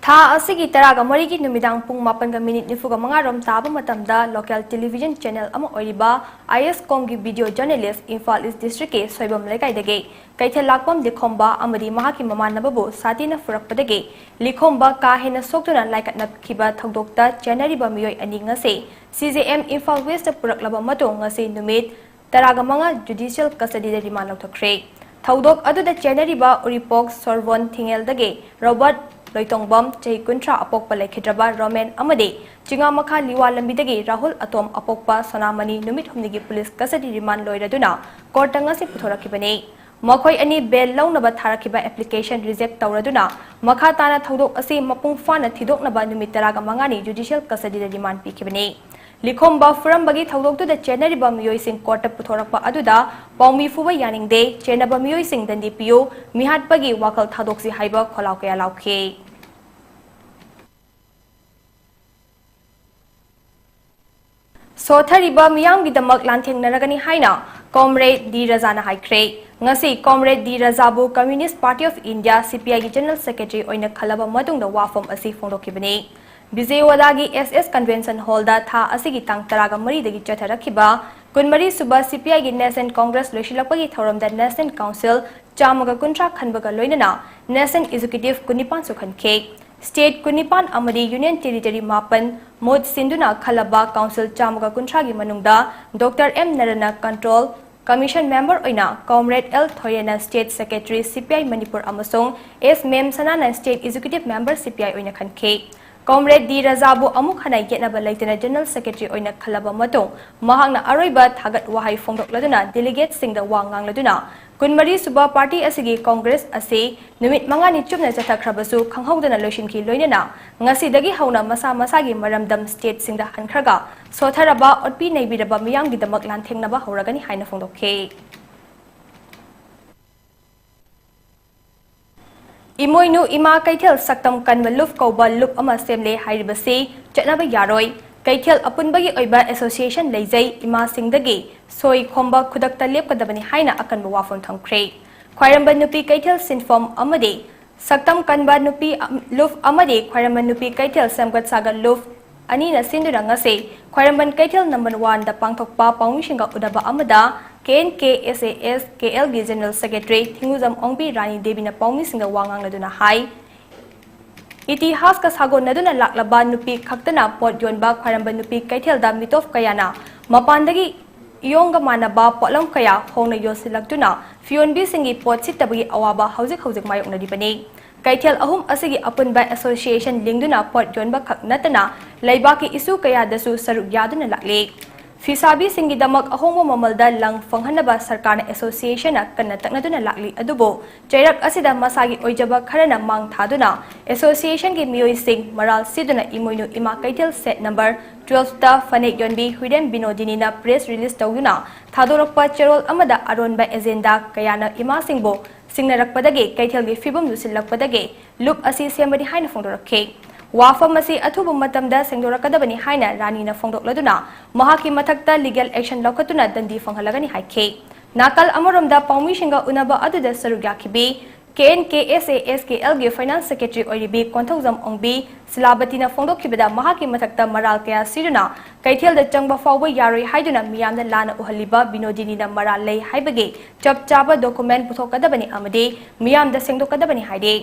ꯊꯥ ꯑꯁꯤꯒꯤ ꯇꯔꯥꯒ ꯃꯔꯤꯒꯤ ꯅꯨꯃꯤꯗꯥꯡ ꯄꯨꯡ ꯃꯥꯄꯟꯒ ꯃꯤꯅꯤꯠ ꯅꯤꯐꯨꯒ ꯃꯉꯥ ꯔꯣꯝ ꯇꯥꯕ ꯃꯇꯝꯗ local television channel ꯑꯃ ꯑꯣꯏꯔꯤꯕ ꯑꯥꯏ ꯑꯦꯁ ꯀꯣꯝꯒꯤ video journalist ꯏꯝꯐꯥꯜ ꯏꯁ districtꯀꯤ ꯁꯣꯏꯕꯝ ꯂꯩꯀꯥꯏꯗꯒꯤ ꯀꯩꯊꯦꯜ ꯂꯥꯛꯄꯝ ꯂꯤꯈꯣꯝꯕ ꯑꯃꯗꯤ ꯃꯍꯥꯛꯀꯤ ꯃꯃꯥꯟꯅꯕꯕꯨ ꯁꯥꯊꯤꯅ ꯐꯨꯔꯛꯄꯗꯒꯤ ꯂꯤꯈꯣꯝꯕ ꯀꯥ ꯍꯦꯟꯅ ꯁꯣꯛꯇꯨꯅ ꯂꯥꯏꯀꯠꯅꯈꯤꯕ ꯊꯧꯗꯣꯛꯇ ꯆꯦꯟꯅꯔꯤꯕ ꯃꯤꯑꯣꯏ ꯑꯅꯤ ꯉꯁꯤ ꯁꯤ ꯖꯦ ꯑꯦꯝ ꯏꯝꯐꯥꯜ ꯋꯦꯁꯇ ꯄꯨꯔꯛꯂꯕ ꯃꯇꯨꯡ ꯉꯁꯤ ꯅꯨꯃꯤꯠ ꯇꯔꯥꯒ ꯃꯉꯥ judicial custodyꯗ remand ꯂꯧꯊꯣꯛꯈ꯭ꯔꯦ꯫ ꯊꯧꯗꯣꯛ ꯑꯗꯨꯗ ꯆꯦꯟꯅꯔꯤꯕ ꯎꯔꯤꯄꯣꯛ ꯁꯣꯔꯕꯣꯟ ꯊꯤꯡꯉꯦꯜꯗꯒꯤ ꯔꯣꯕꯔꯠ ꯂꯣꯏꯇꯣꯡꯕꯝ, ꯆꯍꯤ ꯀꯨꯟꯊ꯭ꯔꯥ, ꯑꯄꯣꯛꯄ ꯂꯩꯈꯤꯗ꯭ꯔꯕ ꯔꯣꯃꯦꯟ ꯑꯃꯗꯤ ꯆꯤꯉꯥꯃꯈꯥ ꯂꯤꯋꯥ ꯂꯝꯕꯤꯗꯒꯤ ꯔꯥꯍꯨꯜ ꯑꯇꯣꯝ ꯑꯄꯣꯛꯄ ꯁꯣꯅꯥꯃꯅꯤ ꯅꯨꯃꯤꯠ ꯍꯨꯝꯅꯤꯒꯤ police custody remand ꯂꯣꯏꯔꯗꯨꯅ courtꯇ ꯉꯁꯤ ꯄꯨꯊꯣꯔꯛꯈꯤꯕꯅꯤ꯫ ꯃꯈꯣꯏ ꯑꯅꯤ bail ꯂꯧꯅꯕ ꯊꯥꯔꯛꯈꯤꯕ application reject ꯇꯧꯔꯗꯨꯅ ꯃꯈꯥ ꯇꯥꯅ ꯊꯧꯗꯣꯛ ꯑꯁꯤ ꯃꯄꯨꯡ ꯐꯥꯅ ꯊꯤꯗꯣꯛꯅꯕ ꯅꯨꯃꯤꯠ ꯇꯔꯥꯒ ꯃꯉꯥꯅꯤ judicial custodyꯗ remand ꯄꯤꯈꯤꯕꯅꯤ꯫ ꯂꯤꯈꯣꯝꯕ ꯐꯨꯔꯝꯕꯒꯤ ꯊꯧꯗꯣꯛꯇꯨꯗ ꯆꯦꯟꯅꯔꯤꯕ ꯃꯤꯑꯣꯏꯁꯤꯡ courtꯇ ꯄꯨꯊꯣꯔꯛꯄ ꯑꯗꯨꯗ ꯄꯥꯎꯃꯤ ꯐꯨꯕ ꯌꯥꯅꯤꯡꯗꯦ, ꯆꯦꯟꯅꯕ ꯃꯤꯑꯣꯏꯁꯤꯡ ꯗꯟꯗꯤ ꯄꯤꯌꯨ, ꯃꯤꯍꯥꯠꯄꯒꯤ ꯋꯥꯈꯜ ꯊꯥꯗꯣꯛꯁꯤ ꯍꯥꯏꯕ ꯈꯣꯜꯂꯥꯎ ꯀꯌꯥ ꯂꯥꯎꯈꯤ꯫ ꯁꯣꯊꯔꯤꯕ ꯃꯤꯌꯥꯝꯒꯤꯗꯃꯛ ꯂꯥꯟꯊꯦꯡꯅꯔꯒꯅꯤ ꯍꯥꯏꯅ ꯀꯣꯝꯔꯦꯗ ꯗꯤ ꯔꯥꯖꯥꯅ ꯍꯥꯏꯈ꯭ꯔꯦ꯫ ꯉꯁꯤ ꯀꯣꯝꯔꯦꯗ ꯗꯤ ꯔꯥꯖꯥꯕꯨ Communist Party of India, C P I ꯒꯤ General Secretary ꯑꯣꯏꯅ ꯈꯜꯂꯕ ꯃꯇꯨꯡꯗ ꯋꯥꯐꯝ ꯑꯁꯤ ꯐꯣꯡꯗꯣꯛꯈꯤꯕꯅꯤ꯫ ꯕꯤꯖꯦꯋꯥꯗꯥꯒꯤ S S Convention Hall ꯗ ꯊꯥ ꯑꯁꯤꯒꯤ ꯇꯥꯡ ꯇꯔꯥꯒ ꯃꯔꯤꯗꯒꯤ ꯆꯠꯊꯔꯛꯈꯤꯕ ꯀꯨꯟꯃꯔꯤ ꯁꯨꯕ C P I ꯒꯤ National Congress ꯂꯣꯏꯁꯤꯜꯂꯛꯄꯒꯤ ꯊꯧꯔꯝꯗ National Council ꯆꯥꯝꯃꯒ ꯀꯨꯟꯊ꯭ꯔꯥ ꯈꯟꯕꯒ ꯂꯣꯏꯅꯅ National Executive ꯀꯨꯟꯅꯤꯄꯥꯟꯁꯨ ꯈꯟꯈꯤ꯫ State ꯀꯨꯟꯅꯤꯄꯥꯟ ꯑꯃꯗꯤ Union Territory ꯃꯥꯄꯟ ꯃꯍꯨꯠ ꯁꯤꯟꯗꯨꯅ ꯈꯜꯂꯕ Council ꯆꯥꯝꯃꯒ ꯀꯨꯟꯊ꯭ꯔꯥꯒꯤ ꯃꯅꯨꯡꯗ Doctor M ꯅꯔꯟꯅ Control Commission Member ꯑꯣꯏꯅ, Comrade L ꯊꯣꯏꯔꯦꯟꯅ State Secretary C P I Manipur ꯑꯃꯁꯨꯡ S ꯃꯦꯝꯁꯅꯥꯅ State Executive Member C P I ꯑꯣꯏꯅ ꯈꯟꯈꯤ꯫ ꯀꯣꯝꯔꯦꯗ ꯗꯤ ꯔꯥꯖꯥꯕꯨ ꯑꯃꯨꯛ ꯍꯟꯅ ꯌꯦꯠꯅꯕ ꯂꯩꯇꯅ General Secretary ꯑꯣꯏꯅ ꯈꯜꯂꯕ ꯃꯇꯨꯡ, ꯃꯍꯥꯛꯅ ꯑꯔꯣꯏꯕ ꯊꯥꯒꯠ ꯋꯥꯍꯩ ꯐꯣꯡꯗꯣꯛꯂꯗꯨꯅ delegateꯁꯤꯡꯗ ꯋꯥ ꯉꯥꯡꯂꯗꯨꯅ, ꯀꯨꯟꯃꯔꯤ ꯁꯨꯕ party ꯑꯁꯤꯒꯤ Congress ꯑꯁꯤ ꯅꯨꯃꯤꯠ ꯃꯉꯥꯅꯤ ꯆꯨꯞꯅ ꯆꯠꯊꯈ꯭ꯔꯕꯁꯨ ꯈꯪꯍꯧꯗꯅ ꯂꯣꯏꯁꯤꯟꯈꯤ, ꯂꯣꯏꯅꯅ ꯉꯁꯤꯗꯒꯤ ꯍꯧꯅ ꯃꯁꯥ ꯃꯁꯥꯒꯤ ꯃꯔꯝꯗꯝ stateꯁꯤꯡꯗ ꯍꯟꯈ꯭ꯔꯒ ꯁꯣꯠꯊꯔꯕ, ꯑꯣꯠꯄꯤ ꯅꯩꯕꯤꯔꯕ ꯃꯤꯌꯥꯝꯒꯤꯗꯃꯛ ꯂꯥꯟꯊꯦꯡꯅꯕ ꯍꯧꯔꯒꯅꯤ ꯍꯥꯏꯅ ꯐꯣꯡꯗꯣꯛꯈꯤ꯫ ꯏꯃꯣꯏꯅꯨ ꯏꯃꯥ ꯀꯩꯊꯦꯜ ꯁꯛꯇꯝ ꯀꯟꯕ ꯂꯨꯞ ꯀꯧꯕ ꯂꯨꯞ ꯑꯃ ꯁꯦꯝꯂꯦ ꯍꯥꯏꯔꯤꯕꯁꯤ ꯆꯠꯅꯕ ꯌꯥꯔꯣꯏ꯫ ꯀꯩꯊꯦꯜ ꯑꯄꯨꯟꯕꯒꯤ ꯑꯣꯏꯕ association ꯂꯩꯖꯩ, ꯏꯃꯥꯁꯤꯡꯗꯒꯤ ꯁꯣꯏ ꯈꯣꯝꯕ ꯈꯨꯗꯛꯇ ꯂꯦꯞꯀꯗꯕꯅꯤ ꯍꯥꯏꯅ ꯑꯀꯟꯕ ꯋꯥꯐꯝ ꯊꯝꯈ꯭ꯔꯦ꯫ ꯈ꯭ꯋꯥꯏꯔꯝꯕꯟ ꯅꯨꯄꯤ ꯀꯩꯊꯦꯜ ꯁꯤꯟꯐꯝ ꯑꯃꯗꯤ ꯁꯛꯇꯝ ꯀꯟꯕ ꯅꯨꯄꯤ ꯑꯝ-, ꯂꯨꯞ ꯑꯃꯗꯤ ꯈ꯭ꯋꯥꯏꯔꯝꯕꯟ ꯅꯨꯄꯤ ꯀꯩꯊꯦꯜ ꯁꯦꯝꯒꯠ ꯁꯥꯒꯠ ꯂꯨꯞ ꯑꯅꯤꯅ ꯁꯤꯟꯗꯨꯅ ꯉꯁꯤ ꯈ꯭ꯋꯥꯏꯔꯝꯕꯟ ꯀꯩꯊꯦꯜ number oneꯗ ꯄꯥꯡꯊꯣꯛꯄ ꯄꯥꯎꯃꯤꯁꯤꯡꯒ ꯎꯅꯕ ꯑꯃꯗ K N K S A S K Lꯒꯤ General Secretary ꯊꯤꯡꯉꯨꯖꯝ ꯑꯣꯡꯕꯤ ꯔꯥꯅꯤ ꯗꯦꯕꯤꯅ ꯄꯥꯎꯃꯤꯁꯤꯡꯒ ꯋꯥ ꯉꯥꯡꯅꯗꯨꯅ ꯍꯥꯏ, ꯏꯇꯤꯍꯥꯁꯀ ꯁꯥꯒꯣꯟꯅꯗꯨꯅ ꯂꯥꯛꯂꯕ ꯅꯨꯄꯤ ꯈꯛꯇꯅ ꯄꯣꯠ ꯌꯣꯟꯕ ꯈ꯭ꯋꯥꯏꯔꯝꯕꯟ ꯅꯨꯄꯤ ꯀꯩꯊꯦꯜꯗ ꯃꯤꯇꯣꯞ ꯀꯌꯥꯅ ꯃꯄꯥꯟꯗꯒꯤ ꯏꯌꯣꯡꯒ ꯃꯥꯟꯅꯕ ꯄꯣꯠꯂꯝ ꯀꯌꯥ ꯍꯣꯡꯅ ꯌꯣꯟꯁꯤꯜꯂꯛꯇꯨꯅ ꯐꯤꯌꯣꯟꯕꯤꯁꯤꯡꯒꯤ ꯄꯣꯠ ꯁꯤꯠꯇꯕꯒꯤ ꯑꯋꯥꯕ ꯍꯧꯖꯤꯛ ꯍꯧꯖꯤꯛ ꯃꯥꯌꯣꯛꯅꯔꯤꯕꯅꯤ꯫ ꯀꯩꯊꯦꯜ ꯑꯍꯨꯝ ꯑꯁꯤꯒꯤ ꯑꯄꯨꯟꯕ association ꯂꯤꯡꯗꯨꯅ ꯄꯣꯠ ꯌꯣꯟꯕ ꯈꯛ ꯅꯠꯇꯅ ꯂꯩꯕꯥꯛꯀꯤ issue ꯀꯌꯥꯗꯁꯨ ꯁꯔꯨꯛ ꯌꯥꯗꯨꯅ ꯂꯥꯛꯂꯤ꯫ ꯐꯤꯁꯥꯕꯤꯁꯤꯡꯒꯤꯗꯃꯛ ꯑꯍꯣꯡꯕ ꯃꯃꯜꯗ ꯂꯪ ꯐꯪꯍꯟꯅꯕ ꯁꯔꯀꯥꯔꯅ associationꯅ ꯀꯟꯅ ꯇꯛꯅꯗꯨꯅ ꯂꯥꯛꯂꯤ꯫ ꯑꯗꯨꯕꯨ ꯆꯩꯔꯛ ꯑꯁꯤꯗ ꯃꯁꯥꯒꯤ ꯑꯣꯏꯖꯕ ꯈꯔꯅ ꯃꯥꯡ ꯊꯥꯗꯨꯅ associationꯒꯤ ꯃꯤꯑꯣꯏꯁꯤꯡ ꯃꯔꯥꯜ ꯁꯤꯗꯨꯅ ꯏꯃꯣꯏꯅꯨ ꯏꯃꯥ ꯀꯩꯊꯦꯜ set number twelveꯇ ꯐꯅꯦꯛ ꯌꯣꯟꯕꯤ ꯍꯨꯏꯔꯦꯝ ꯕꯤꯅꯣꯗꯤꯅꯤꯅ press release ꯇꯧꯗꯨꯅ ꯊꯥꯗꯣꯔꯛꯄ ꯆꯦꯔꯣꯜ ꯑꯃꯗ ꯑꯔꯣꯟꯕ agenda ꯀꯌꯥꯅ ꯏꯃꯥꯁꯤꯡꯕꯨ ꯁꯤꯡꯅꯔꯛꯄꯗꯒꯤ ꯀꯩꯊꯦꯜꯒꯤ ꯐꯤꯕꯝ ꯂꯨꯁꯤꯜꯂꯛꯄꯗꯒꯤ ꯂꯨꯞ ꯑꯁꯤ ꯁꯦꯝꯕꯅꯤ ꯍꯥꯏꯅ ꯐꯣꯡꯗꯣꯔꯛꯈꯤ꯫ ꯋꯥꯐꯝ ꯑꯁꯤ ꯑꯊꯨꯕ ꯃꯇꯝꯗ ꯁꯦꯡꯗꯣꯔꯛꯀꯗꯕꯅꯤ ꯍꯥꯏꯅ ꯔꯥꯅꯤꯅ ꯐꯣꯡꯗꯣꯛꯂꯗꯨꯅ ꯃꯍꯥꯛꯀꯤ ꯃꯊꯛꯇ ꯂꯤꯒꯦꯜ ꯑꯦꯛꯁꯟ ꯂꯧꯈꯠꯇꯨꯅ ꯗꯟꯗꯤ ꯐꯪꯍꯜꯂꯒꯅꯤ ꯍꯥꯏꯈꯤ꯫ ꯅꯥꯀꯜ ꯑꯃꯔꯣꯝꯗ ꯄꯥꯎꯃꯤꯁꯤꯡꯒ ꯎꯅꯕ ꯑꯗꯨꯗ ꯁꯔꯨꯛ ꯌꯥꯈꯤꯕꯤ K N K S A S K ꯑꯦꯜꯒꯤ ꯐꯥꯏꯅꯥꯟꯁ ꯁꯦꯀ꯭ꯔꯦꯇꯔꯤ ꯑꯣꯏꯔꯤꯕꯤ ꯀꯣꯟꯊꯧꯖꯝ ꯑꯣꯡꯕꯤ ꯁꯤꯂꯥꯕꯇꯤꯅ ꯐꯣꯡꯗꯣꯛꯈꯤꯕꯗ ꯃꯍꯥꯛꯀꯤ ꯃꯊꯛꯇ ꯃꯔꯥꯜ ꯀꯌꯥ ꯁꯤꯗꯨꯅ ꯀꯩꯊꯦꯜꯗ ꯆꯪꯕ ꯐꯥꯎꯕ ꯌꯥꯔꯣꯏ ꯍꯥꯏꯗꯨꯅ ꯃꯤꯌꯥꯝꯗ ꯂꯥꯟꯅ ꯎꯍꯜꯂꯤꯕ ꯕꯤꯅꯣꯗꯤꯅꯤꯅ ꯃꯔꯥꯜ ꯂꯩ ꯍꯥꯏꯕꯒꯤ ꯆꯞ ꯆꯥꯕ ꯗꯣꯀꯨꯃꯦꯟ ꯄꯨꯊꯣꯛꯀꯗꯕꯅꯤ ꯑꯃꯗꯤ ꯃꯤꯌꯥꯝꯗ ꯁꯦꯡꯗꯣꯛꯀꯗꯕꯅꯤ ꯍꯥꯏꯔꯤ꯫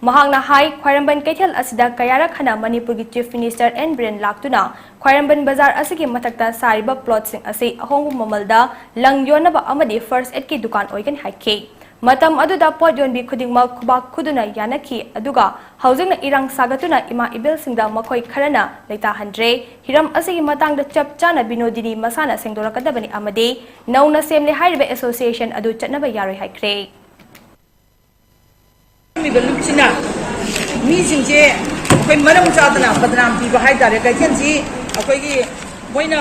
ꯃꯍꯥꯛꯅ ꯍꯥꯏ, ꯈ꯭ꯋꯥꯏꯔꯝꯕꯟ ꯀꯩꯊꯦꯜ ꯑꯁꯤꯗ ꯀꯌꯥꯔꯛ ꯍꯟꯅ ꯃꯅꯤꯄꯨꯔꯒꯤ ꯆꯤꯐ ꯃꯤꯅꯤꯁꯇꯔ ꯑꯦꯟ ꯕꯤꯔꯦꯟ ꯂꯥꯛꯇꯨꯅ ꯈ꯭ꯋꯥꯏꯔꯝꯕꯟ ꯕꯖꯥꯔ ꯑꯁꯤꯒꯤ ꯃꯊꯛꯇ ꯁꯥꯔꯤꯕ ꯄ꯭ꯂꯣꯠꯁꯤꯡ ꯑꯁꯤ ꯑꯍꯣꯡꯕ ꯃꯃꯜꯗ ꯂꯪ ꯌꯣꯟꯅꯕ ꯑꯃꯗꯤ ꯐꯥꯔꯁ ꯑꯦꯗꯀꯤ ꯗꯨꯀꯥꯟ ꯑꯣꯏꯒꯅꯤ ꯍꯥꯏꯈꯤ꯫ ꯃꯇꯝ ꯑꯗꯨꯗ ꯄꯣꯠ ꯌꯣꯟꯕꯤ ꯈꯨꯗꯤꯡꯃꯛ ꯈꯨꯕꯥꯛ ꯈꯨꯗꯨꯅ ꯌꯥꯅꯈꯤ, ꯑꯗꯨꯒ ꯍꯧꯖꯤꯛꯅ ꯏꯔꯥꯡ ꯁꯥꯒꯠꯇꯨꯅ ꯏꯃꯥ ꯏꯕꯦꯜꯁꯤꯡꯗ ꯃꯈꯣꯏ ꯈꯔꯅ ꯂꯩꯇꯥꯍꯟꯗ꯭ꯔꯦ꯫ ꯍꯤꯔꯝ ꯑꯁꯤꯒꯤ ꯃꯇꯥꯡꯗ ꯆꯞ ꯆꯥꯅ ꯕꯤꯅꯣꯗꯤꯅꯤ ꯃꯁꯥꯅ ꯁꯦꯡꯗꯣꯔꯛꯀꯗꯕꯅꯤ ꯑꯃꯗꯤ ꯅꯧꯅ ꯁꯦꯝꯂꯦ ꯍꯥꯏꯔꯤꯕ ꯑꯦꯁꯣꯁꯤꯌꯦꯁꯟ ꯑꯗꯨ ꯆꯠꯅꯕ ꯌꯥꯔꯣꯏ ꯍꯥꯏꯈ꯭ꯔꯦ꯫ ꯂꯨꯞꯁꯤꯅ ꯃꯤꯁꯤꯡꯁꯦ ꯑꯩꯈꯣꯏ ꯃꯔꯝ ꯆꯥꯗꯅ ꯕꯗꯅꯥꯝ ꯄꯤꯕ ꯍꯥꯏꯇꯥꯔꯦ꯫ ꯀꯩꯊꯦꯜꯁꯤ ꯑꯩꯈꯣꯏꯒꯤ ꯃꯣꯏꯅ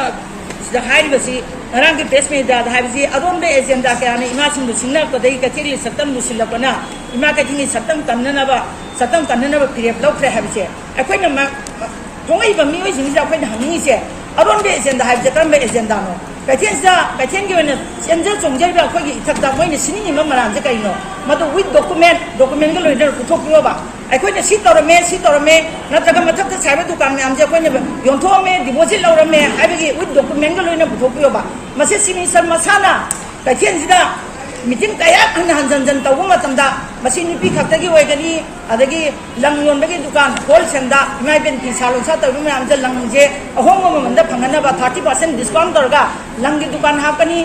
ꯁꯤꯗ ꯍꯥꯏꯔꯤꯕꯁꯤ, ꯉꯔꯥꯡꯒꯤ ꯄ꯭ꯔꯦꯁ ꯃꯤꯠꯇ ꯍꯥꯏꯕꯁꯤ ꯑꯔꯣꯟꯕ ꯑꯦꯖꯦꯟꯗꯥ ꯀꯌꯥꯅ ꯏꯃꯥꯁꯤꯡꯕꯨ ꯁꯤꯡꯅꯔꯛꯄꯗꯒꯤ ꯀꯩꯊꯦꯜꯒꯤ ꯁꯛꯇꯝ ꯂꯨꯁꯤꯜꯂꯛꯄꯅ ꯏꯃꯥ ꯀꯩꯊꯦꯜꯒꯤ ꯁꯛꯇꯝ ꯀꯟꯅꯅꯕ, ꯁꯛꯇꯝ ꯀꯟꯅꯅꯕ ꯐꯤꯔꯦꯞ ꯂꯧꯈ꯭ꯔꯦ ꯍꯥꯏꯕꯁꯦ ꯑꯩꯈꯣꯏꯅ ꯃ-, ꯊꯣꯛꯂꯛꯏꯕ ꯃꯤꯑꯣꯏꯁꯤꯡꯁꯤꯗ ꯑꯩꯈꯣꯏꯅ ꯍꯪꯅꯤꯡꯉꯤꯁꯦ, ꯑꯔꯣꯟꯕ ꯑꯦꯖꯦꯟꯗꯥ ꯍꯥꯏꯕꯁꯦ ꯀꯔꯝꯕ ꯑꯦꯖꯦꯟꯗꯥꯅꯣ? ꯀꯩꯊꯦꯜꯁꯤꯗ, ꯀꯩꯊꯦꯜꯒꯤ ꯑꯣꯏꯅ ꯆꯦꯟꯖ ꯆꯣꯡꯖꯔꯤꯕ ꯑꯩꯈꯣꯏꯒꯤ ꯏꯊꯛꯇ ꯃꯣꯏꯅ ꯁꯤꯅꯤꯡꯉꯤꯕ ꯃꯔꯥꯟꯁꯦ ꯀꯔꯤꯅꯣ? ꯃꯗꯨ with document, ꯗꯣꯀꯨꯃꯦꯟꯒ ꯂꯣꯏꯅꯅ ꯄꯨꯊꯣꯛꯄꯤꯌꯣꯕ꯫ ꯑꯩꯈꯣꯏꯅ ꯁꯤ ꯇꯧꯔꯝꯃꯦ, ꯁꯤ ꯇꯧꯔꯝꯃꯦ, ꯅꯠꯇ꯭ꯔꯒ ꯃꯊꯛꯇ ꯁꯥꯔꯤꯕ ꯗꯨꯀꯥꯟ ꯃꯌꯥꯝꯁꯦ ꯑꯩꯈꯣꯏꯅ ꯌꯣꯟꯊꯣꯛꯑꯝꯃꯦ, ꯗꯤꯄꯣꯖꯤꯠ ꯂꯧꯔꯝꯃꯦ ꯍꯥꯏꯕꯒꯤ with ꯗꯣꯀꯨꯃꯦꯟꯒ ꯂꯣꯏꯅ ꯄꯨꯊꯣꯛꯄꯤꯌꯣꯕ꯫ ꯃꯁꯤ ꯆꯤꯐ ꯃꯤꯅꯤꯁꯇꯔ ꯃꯁꯥꯅ ꯀꯩꯊꯦꯜꯁꯤꯗ ꯃꯤꯇꯤꯡ ꯀꯌꯥ ꯍꯟꯅ ꯍꯟꯖꯟ ꯍꯟꯖꯟ ꯇꯧꯕ ꯃꯇꯝꯗ ꯃꯁꯤ ꯅꯨꯄꯤ ꯈꯛꯇꯒꯤ ꯑꯣꯏꯒꯅꯤ, ꯑꯗꯒꯤ ꯂꯪ ꯌꯣꯟꯕꯒꯤ ꯗꯨꯀꯥꯟ ꯍꯣꯜꯁꯦꯜꯗ ꯏꯃꯥ ꯏꯕꯦꯟ ꯐꯤ ꯁꯥ ꯂꯣꯟꯁꯥ ꯇꯧꯔꯤꯕ ꯃꯌꯥꯝꯁꯦ ꯂꯪꯁꯦ ꯑꯍꯣꯡꯕ ꯃꯃꯜꯗ ꯐꯪꯍꯟꯅꯕ ꯊꯥꯔꯇꯤ ꯄꯥꯔꯁꯦꯟ ꯗꯤꯁꯀꯥꯎꯟ ꯇꯧꯔꯒ ꯂꯪꯒꯤ ꯗꯨꯀꯥꯟ ꯍꯥꯞꯀꯅꯤ꯫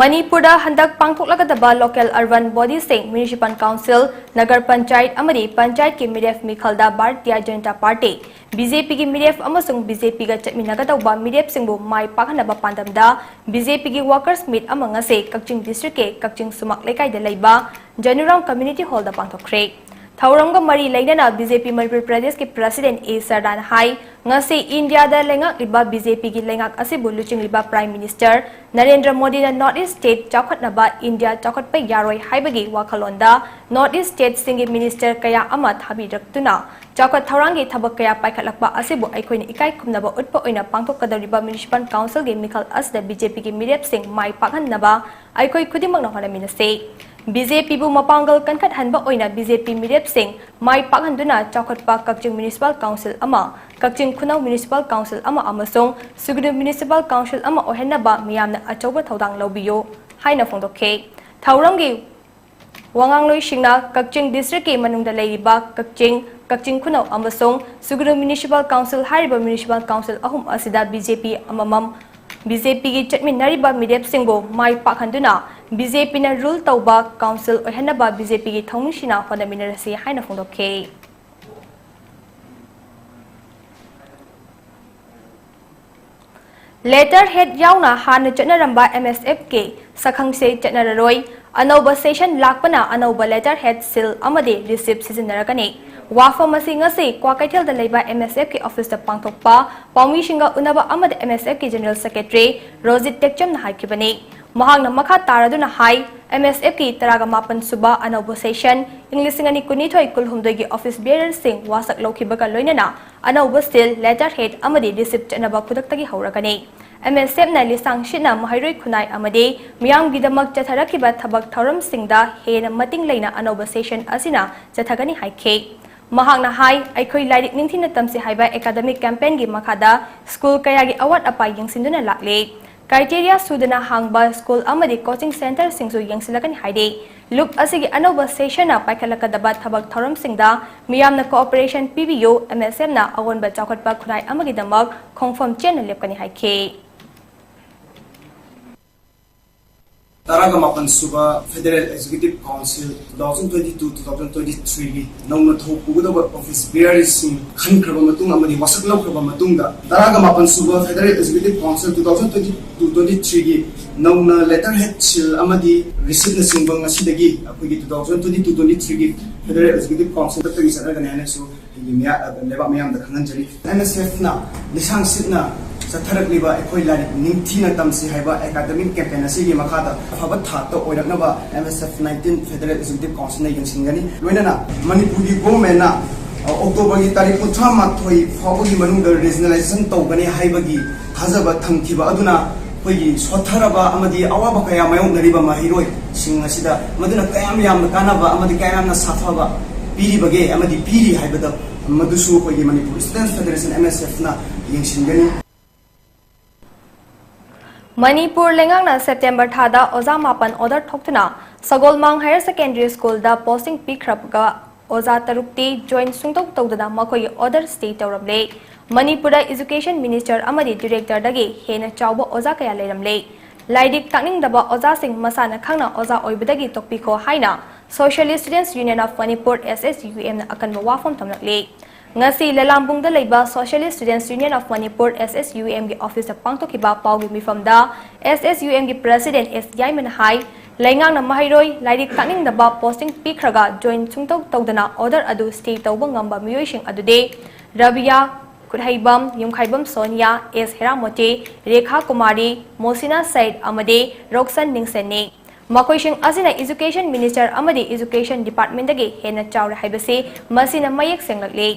ꯃꯅꯤꯄꯨꯔꯗ ꯍꯟꯗꯛ ꯄꯥꯡꯊꯣꯛꯂꯒꯗꯕ ꯂꯣꯀꯦꯜ ꯑꯔꯕꯟ ꯕꯣꯗꯤꯁꯤꯡ, ꯃ꯭ꯌꯨꯅꯤꯁꯤꯄꯥꯜ ꯀꯥꯎꯟꯁꯤꯜ, ꯅꯒꯔ ꯄꯟꯆꯥꯌꯠ ꯑꯃꯗꯤ ꯄꯟꯆꯥꯌꯠꯀꯤ ꯃꯤꯔꯦꯞ ꯃꯤꯈꯜꯗ Bharatiya Janata party, B J ꯄꯤꯒꯤ ꯃꯤꯔꯦꯞ ꯑꯃꯁꯨꯡ ꯕꯤ ꯖꯦ ꯄꯤꯒ ꯆꯠꯃꯤꯟꯅꯒꯗꯧꯕ ꯃꯤꯔꯦꯞꯁꯤꯡꯕꯨ ꯃꯥꯏ ꯄꯥꯛꯍꯟꯅꯕ ꯄꯥꯟꯗꯝꯗ ꯕꯤ ꯖꯦ ꯄꯤꯒꯤ ꯋꯥꯔꯀꯔꯁ ꯃꯤꯠ ꯑꯃ ꯉꯁꯤ ꯀꯛꯆꯤꯡ ꯗꯤꯁꯇ꯭ꯔꯤꯛꯀꯤ ꯀꯛꯆꯤꯡ ꯁꯨꯃꯥꯛ ꯂꯩꯀꯥꯏꯗ ꯂꯩꯕ ꯖꯅꯨꯔꯥꯝ ꯀꯝꯃ꯭ꯌꯨꯅꯤꯇꯤ ꯍꯣꯜꯗ ꯄꯥꯡꯊꯣꯛꯈ꯭ꯔꯦ꯫ ꯊꯧꯔꯝꯒ ꯃꯔꯤ ꯂꯩꯅꯅ ꯕꯤ ꯖꯦ ꯄꯤ ꯃꯅꯤꯄꯨꯔ ꯄ꯭ꯔꯗꯦꯁꯀꯤ ꯄ꯭ꯔꯁꯤꯗꯦꯟꯠ ꯑꯦ ꯁꯔꯗꯥꯅ ꯍꯥꯏ, ꯉꯁꯤ ꯏꯟꯗꯤꯌꯥꯗ ꯂꯩꯉꯥꯛꯂꯤꯕ ꯕꯤ ꯖꯦ ꯄꯤꯒꯤ ꯂꯩꯉꯥꯛ ꯑꯁꯤꯕꯨ ꯂꯨꯆꯤꯡꯂꯤꯕ Prime Minister ꯅꯔꯦꯟꯗ꯭ꯔ ꯃꯣꯗꯤꯅ North East State ꯆꯥꯎꯈꯠꯅꯕ ꯏꯟꯗꯤꯌꯥ ꯆꯥꯎꯈꯠꯄ ꯌꯥꯔꯣꯏ ꯍꯥꯏꯕꯒꯤ ꯋꯥꯈꯜꯂꯣꯟꯗ North East Stateꯁꯤꯡꯒꯤ Minister ꯀꯌꯥ ꯑꯃ ꯊꯥꯕꯤꯔꯛꯇꯨꯅ ꯆꯥꯎꯈꯠ ꯊꯧꯔꯥꯡꯒꯤ ꯊꯕꯛ ꯀꯌꯥ ꯄꯥꯏꯈꯠꯂꯛꯄ ꯑꯁꯤꯕꯨ ꯑꯩꯈꯣꯏꯅ ꯏꯀꯥꯏ ꯈꯨꯝꯅꯕ ꯎꯠꯄ ꯑꯣꯏꯅ ꯄꯥꯡꯊꯣꯛꯀꯗꯧꯔꯤꯕ Municipal Councilꯒꯤ ꯃꯤꯈꯜ ꯑꯁꯤꯗ ꯕꯤ ꯖꯦ ꯄꯤꯒꯤ ꯃꯤꯔꯦꯞꯁꯤꯡ ꯃꯥꯏ ꯄꯥꯛꯍꯟꯅꯕ ꯑꯩꯈꯣꯏ ꯈꯨꯗꯤꯡꯃꯛꯅ ꯍꯣꯠꯅꯃꯤꯟꯅꯁꯤ꯫ ꯕꯤ ꯖꯦ ꯄꯤꯕꯨ ꯃꯄꯥꯡꯒꯜ ꯀꯟꯈꯠꯍꯟꯕ ꯑꯣꯏꯅ ꯕꯤ ꯖꯦ ꯄꯤ ꯃꯤꯔꯦꯞꯁꯤꯡ ꯃꯥꯏ ꯄꯥꯛꯍꯟꯗꯨꯅ ꯆꯥꯎꯈꯠꯄ ꯀꯛꯆꯤꯡ Municipal Council ꯑꯃ, ꯀꯛꯆꯤꯡ ꯈꯨꯅꯧ Municipal Council ꯑꯃ ꯑꯃꯁꯨꯡ ꯁꯨꯒꯅꯨ Municipal Council ꯑꯃ ꯑꯣꯏꯍꯟꯅꯕ ꯃꯤꯌꯥꯝꯅ ꯑꯆꯧꯕ ꯊꯧꯗꯥꯡ ꯂꯧꯕꯤꯌꯨ ꯍꯥꯏꯅ ꯐꯣꯡꯗꯣꯛꯈꯤ꯫ ꯊꯧꯔꯝꯒꯤ ꯋꯥꯉꯥꯡꯂꯣꯏꯁꯤꯡꯅ ꯀꯛꯆꯤꯡ districtꯀꯤ ꯃꯅꯨꯡꯗ ꯂꯩꯔꯤꯕ ꯀꯛꯆꯤꯡ, ꯀꯛꯆꯤꯡ ꯈꯨꯅꯧ ꯑꯃꯁꯨꯡ ꯁꯨꯒꯅꯨ Municipal Council ꯍꯥꯏꯔꯤꯕ Municipal Council ꯑꯍꯨꯝ ꯑꯁꯤꯗ ꯕꯤ ꯖꯦ ꯄꯤ ꯑꯃꯃꯝ, ꯕꯤ ꯖꯦ ꯄꯤꯒꯤ ꯆꯠꯃꯤꯟꯅꯔꯤꯕ ꯃꯤꯔꯦꯞꯁꯤꯡꯕꯨ ꯃꯥꯏ ꯄꯥꯛꯍꯟꯗꯨꯅ ꯕꯤ ꯖꯦ ꯄꯤꯅ rule ꯇꯧꯕ council ꯑꯣꯏꯍꯟꯅꯕ ꯕꯤ ꯖꯦ ꯄꯤꯒꯤ ꯊꯧꯃꯤꯁꯤꯡꯅ ꯍꯣꯠꯅꯃꯤꯟꯅꯔꯁꯤ ꯍꯥꯏꯅ ꯐꯣꯡꯗꯣꯛꯈꯤ꯫ Letterhead ꯌꯥꯎꯅ ꯍꯥꯟꯅ ꯆꯠꯅꯔꯝꯕ M S Fꯀꯤ ꯁꯛꯈꯪꯁꯦ ꯆꯠꯅꯔꯔꯣꯏ꯫ ꯑꯅꯧꯕ session ꯂꯥꯛꯄꯅ ꯑꯅꯧꯕ letterhead, seal ꯑꯃꯗꯤ receipt ꯁꯤꯖꯤꯟꯅꯔꯛꯀꯅꯤ꯫ ꯋꯥꯐꯝ ꯑꯁꯤ ꯉꯁꯤ ꯀ꯭ꯋꯥꯀꯩꯊꯦꯜꯗ ꯂꯩꯕ M S Fꯀꯤ officeꯇ ꯄꯥꯡꯊꯣꯛꯄ ꯄꯥꯎꯃꯤꯁꯤꯡꯒ ꯎꯅꯕ ꯑꯃꯗ M S Fꯀꯤ General Secretary Rojit ꯇꯦꯛꯆꯝꯅ ꯍꯥꯏꯈꯤꯕꯅꯤ꯫ ꯃꯍꯥꯛꯅ ꯃꯈꯥ ꯇꯥꯔꯗꯨꯅ ꯍꯥꯏ, M S Fꯀꯤ ꯇꯔꯥꯒ ꯃꯥꯄꯟ ꯁꯨꯕ ꯑꯅꯧꯕ session, ꯏꯪ ꯂꯤꯁꯤꯡ ꯑꯅꯤ ꯀꯨꯟꯅꯤꯊꯣꯏ ꯀꯨꯜꯍꯨꯝꯗꯣꯏꯒꯤ office bearerꯁꯤꯡ ꯋꯥꯁꯛ ꯂꯧꯈꯤꯕꯒ ꯂꯣꯏꯅꯅ ꯑꯅꯧꯕ seal, letterhead ꯑꯃꯗꯤ receipt ꯆꯠꯅꯕ ꯈꯨꯗꯛꯇꯒꯤ ꯍꯧꯔꯒꯅꯤ꯫ M S Fꯅ ꯂꯤꯁꯥꯡ ꯁꯤꯠꯅ ꯃꯍꯩꯔꯣꯏ ꯈꯨꯟꯅꯥꯏ ꯑꯃꯗꯤ ꯃꯤꯌꯥꯝꯒꯤꯗꯃꯛ ꯆꯠꯊꯔꯛꯈꯤꯕ ꯊꯕꯛ ꯊꯧꯔꯝꯁꯤꯡꯗ ꯍꯦꯟꯅ ꯃꯇꯤꯡ ꯂꯩꯅ ꯑꯅꯧꯕ session ꯑꯁꯤꯅ ꯆꯠꯊꯒꯅꯤ ꯍꯥꯏꯈꯤ꯫ ꯃꯍꯥꯛꯅ ꯍꯥꯏ, ꯑꯩꯈꯣꯏ ꯂꯥꯏꯔꯤꯛ ꯅꯤꯡꯊꯤꯅ ꯇꯝꯁꯤ ꯍꯥꯏꯕ academic campaignꯒꯤ ꯃꯈꯥꯗ school ꯀꯌꯥꯒꯤ ꯑꯋꯥꯠ ꯑꯄꯥ ꯌꯦꯡꯁꯤꯟꯗꯨꯅ ꯂꯥꯛꯂꯤ꯫ Criteria ꯁꯨꯗꯅ ꯍꯥꯡꯕ school ꯑꯃꯗꯤ coaching centreꯁꯤꯡꯁꯨ ꯌꯦꯡꯁꯤꯜꯂꯛꯀꯅꯤ ꯍꯥꯏꯔꯤ꯫ ꯂꯨꯞ ꯑꯁꯤꯒꯤ ꯑꯅꯧꯕ sessionꯅ ꯄꯥꯏꯈꯠꯂꯛꯀꯗꯕ ꯊꯕꯛ ꯊꯧꯔꯝꯁꯤꯡꯗ ꯃꯤꯌꯥꯝꯅ cooperation ꯄꯤꯕꯤꯌꯨ, M S Fꯅ ꯑꯑꯣꯟꯕ ꯆꯥꯎꯈꯠꯄ ꯈꯨꯟꯅꯥꯏ ꯑꯃꯒꯤꯗꯃꯛ ꯈꯣꯡꯐꯝ ꯆꯦꯠꯅ ꯂꯦꯞꯀꯅꯤ ꯍꯥꯏꯈꯤ꯫ ꯇꯔꯥꯒ ꯃꯥꯄꯟ ꯁꯨꯕ Federal Executive Council two thousand twenty-two, two thousand twenty-threeꯒꯤ ꯅꯧꯅ ꯊꯧ ꯄꯨꯒꯗꯕ office bearerꯁꯤꯡ ꯈꯟꯈ꯭ꯔꯕ ꯃꯇꯨꯡ ꯑꯃꯗꯤ ꯋꯥꯁꯛ ꯂꯧꯈ꯭ꯔꯕ ꯃꯇꯨꯡꯗ, ꯇꯔꯥꯒ ꯃꯥꯄꯟ ꯁꯨꯕ Federal Executive Council two thousand twenty-two twenty-threeꯒꯤ ꯅꯧꯅ letterhead, seal ꯑꯃꯗꯤ ꯔꯤꯁꯤꯠꯅꯆꯤꯡꯕ ꯉꯁꯤꯗꯒꯤ ꯑꯩꯈꯣꯏꯒꯤ two thousand twenty-two twenty-three ꯒꯤ Federal Executive Council ꯗꯒꯤ ꯆꯠꯅꯒꯅꯤ ꯍꯥꯏꯅꯁꯨ ꯑꯩꯒꯤ ꯃꯤꯌꯥ-, ꯂꯩꯕꯥꯛ ꯃꯤꯌꯥꯝꯗ ꯈꯪꯍꯟꯖꯔꯤ꯫ ꯑꯦꯟ ꯑꯦꯁ ꯑꯦꯐꯅ ꯂꯤꯁꯥꯡ ꯁꯤꯠꯅ ꯆꯠꯊꯔꯛꯂꯤꯕ ꯑꯩꯈꯣꯏ ꯂꯥꯏꯔꯤꯛ ꯅꯤꯡꯊꯤꯅ ꯇꯝꯁꯤ ꯍꯥꯏꯕ academic campaign ꯑꯁꯤꯒꯤ ꯃꯈꯥꯗ ꯑꯐꯕ ꯊꯥꯛꯇ ꯑꯣꯏꯔꯛꯅꯕ N S F nineteen Federal Executive Council ꯅ ꯌꯦꯡꯁꯤꯟꯒꯅꯤ꯫ ꯂꯣꯏꯅꯅ ꯃꯅꯤꯄꯨꯔꯒꯤ government ꯅ, ꯑ, October ꯒꯤ ꯇꯥꯔꯤꯛ ꯀꯨꯟꯊ꯭ꯔꯥ ꯃꯥꯊꯣꯏ ꯐꯥꯎꯕꯒꯤ ꯃꯅꯨꯡꯗ regionalization ꯇꯧꯒꯅꯤ ꯍꯥꯏꯕꯒꯤ ꯊꯥꯖꯕ ꯊꯝꯈꯤꯕ ꯑꯗꯨꯅ ꯑꯩꯈꯣꯏꯒꯤ ꯁꯣꯠꯊꯔꯕ ꯑꯃꯗꯤ ꯑꯋꯥꯕ ꯀꯌꯥ ꯃꯥꯌꯣꯛꯅꯔꯤꯕ ꯃꯍꯩꯔꯣꯏꯁꯤꯡ ꯑꯁꯤꯗ ꯃꯗꯨꯅ ꯀꯌꯥꯝ ꯌꯥꯝꯅ ꯀꯥꯟꯅꯕ ꯑꯃꯗꯤ ꯀꯌꯥꯝ ꯌꯥꯝꯅ ꯁꯥꯐꯕ ꯄꯤꯔꯤꯕꯒꯦ ꯑꯃꯗꯤ ꯄꯤꯔꯤ ꯍꯥꯏꯕꯗ ꯃꯗꯨꯁꯨ ꯑꯩꯈꯣꯏꯒꯤ Manipur Students Federation, M S F ꯅ ꯌꯦꯡꯁꯤꯟꯒꯅꯤ꯫ ꯃꯅꯤꯄꯨꯔ ꯂꯩꯉꯥꯛꯅ September ꯊꯥꯗ ꯑꯣꯖꯥ ꯃꯥꯄꯟ order ꯊꯣꯛꯇꯨꯅ ꯁꯒꯣꯜꯃꯥꯡ Higher Secondary School ꯗ posting ꯄꯤꯈ꯭ꯔꯕ ꯑꯣꯖꯥ ꯇꯔꯨꯛꯇꯤ join ꯁꯨꯡꯇꯧ ꯇꯧꯗꯅ ꯃꯈꯣꯏꯒꯤ order stay ꯇꯧꯔꯝꯂꯦ꯫ ꯃꯅꯤꯄꯨꯔꯗ Education Minister ꯑꯃꯗꯤ Director ꯗꯒꯤ ꯍꯦꯟꯅ ꯆꯥꯎꯕ ꯑꯣꯖꯥ ꯀꯌꯥ ꯂꯩꯔꯝꯂꯦ꯫ ꯂꯥꯏꯔꯤꯛ ꯇꯥꯛꯅꯤꯡꯗꯕ ꯑꯣꯖꯥꯁꯤꯡ ꯃꯁꯥꯅ ꯈꯪꯅ ꯑꯣꯖꯥ ꯑꯣꯏꯕꯗꯒꯤ ꯇꯣꯛꯄꯤꯈꯣ ꯍꯥꯏꯅ Socialist Students Union of Manipur, S S U M ꯅ ꯑꯀꯟꯕ ꯋꯥꯐꯝ ꯊꯝꯂꯛꯂꯦ꯫ ꯉꯁꯤ ꯂꯂꯥꯝꯕꯨꯡꯗ ꯂꯩꯕ Socialist Students Union of Manipur, S S U M ꯒꯤ office ꯇ ꯄꯥꯡꯊꯣꯛꯈꯤꯕ ꯄꯥꯎꯒꯤ ꯃꯤꯐꯝꯗ S S U M ꯒꯤ President S ꯌꯥꯏꯃꯅ ꯍꯥꯏ, ꯂꯩꯉꯥꯛꯅ ꯃꯍꯩꯔꯣꯏ ꯂꯥꯏꯔꯤꯛ ꯇꯥꯛꯅꯤꯡꯗꯕ posting ꯄꯤꯈ꯭ꯔꯒ join ꯁꯨꯡꯇꯧ ꯇꯧꯗꯅ order ꯑꯗꯨ stay ꯇꯧꯕ ꯉꯝꯕ ꯃꯤꯑꯣꯏꯁꯤꯡ ꯑꯗꯨꯗꯤ ꯔꯕꯤꯌꯥ ꯈꯨꯠꯍꯩꯕꯝ, ꯌꯨꯝꯈꯥꯏꯕꯝ ꯁꯣꯅꯤꯌꯥ, S ꯍꯦꯔꯥꯃꯣꯇꯤ, ꯔꯦꯈꯥ ꯀꯨꯃꯥꯔꯤ, ꯃꯣꯁꯤꯅꯥ ꯁꯩꯗ ꯑꯃꯗꯤ ꯔꯣꯛꯁꯟ ꯅꯤꯡꯁꯦꯟꯅꯤ꯫ ꯃꯈꯣꯏꯁꯤꯡ ꯑꯁꯤꯅ Education Minister ꯑꯃꯗꯤ Education Department ꯇꯒꯤ ꯍꯦꯟꯅ ꯆꯥꯎꯔꯦ ꯍꯥꯏꯕꯁꯤ ꯃꯁꯤꯅ ꯃꯌꯦꯛ ꯁꯦꯡꯂꯛꯂꯤ꯫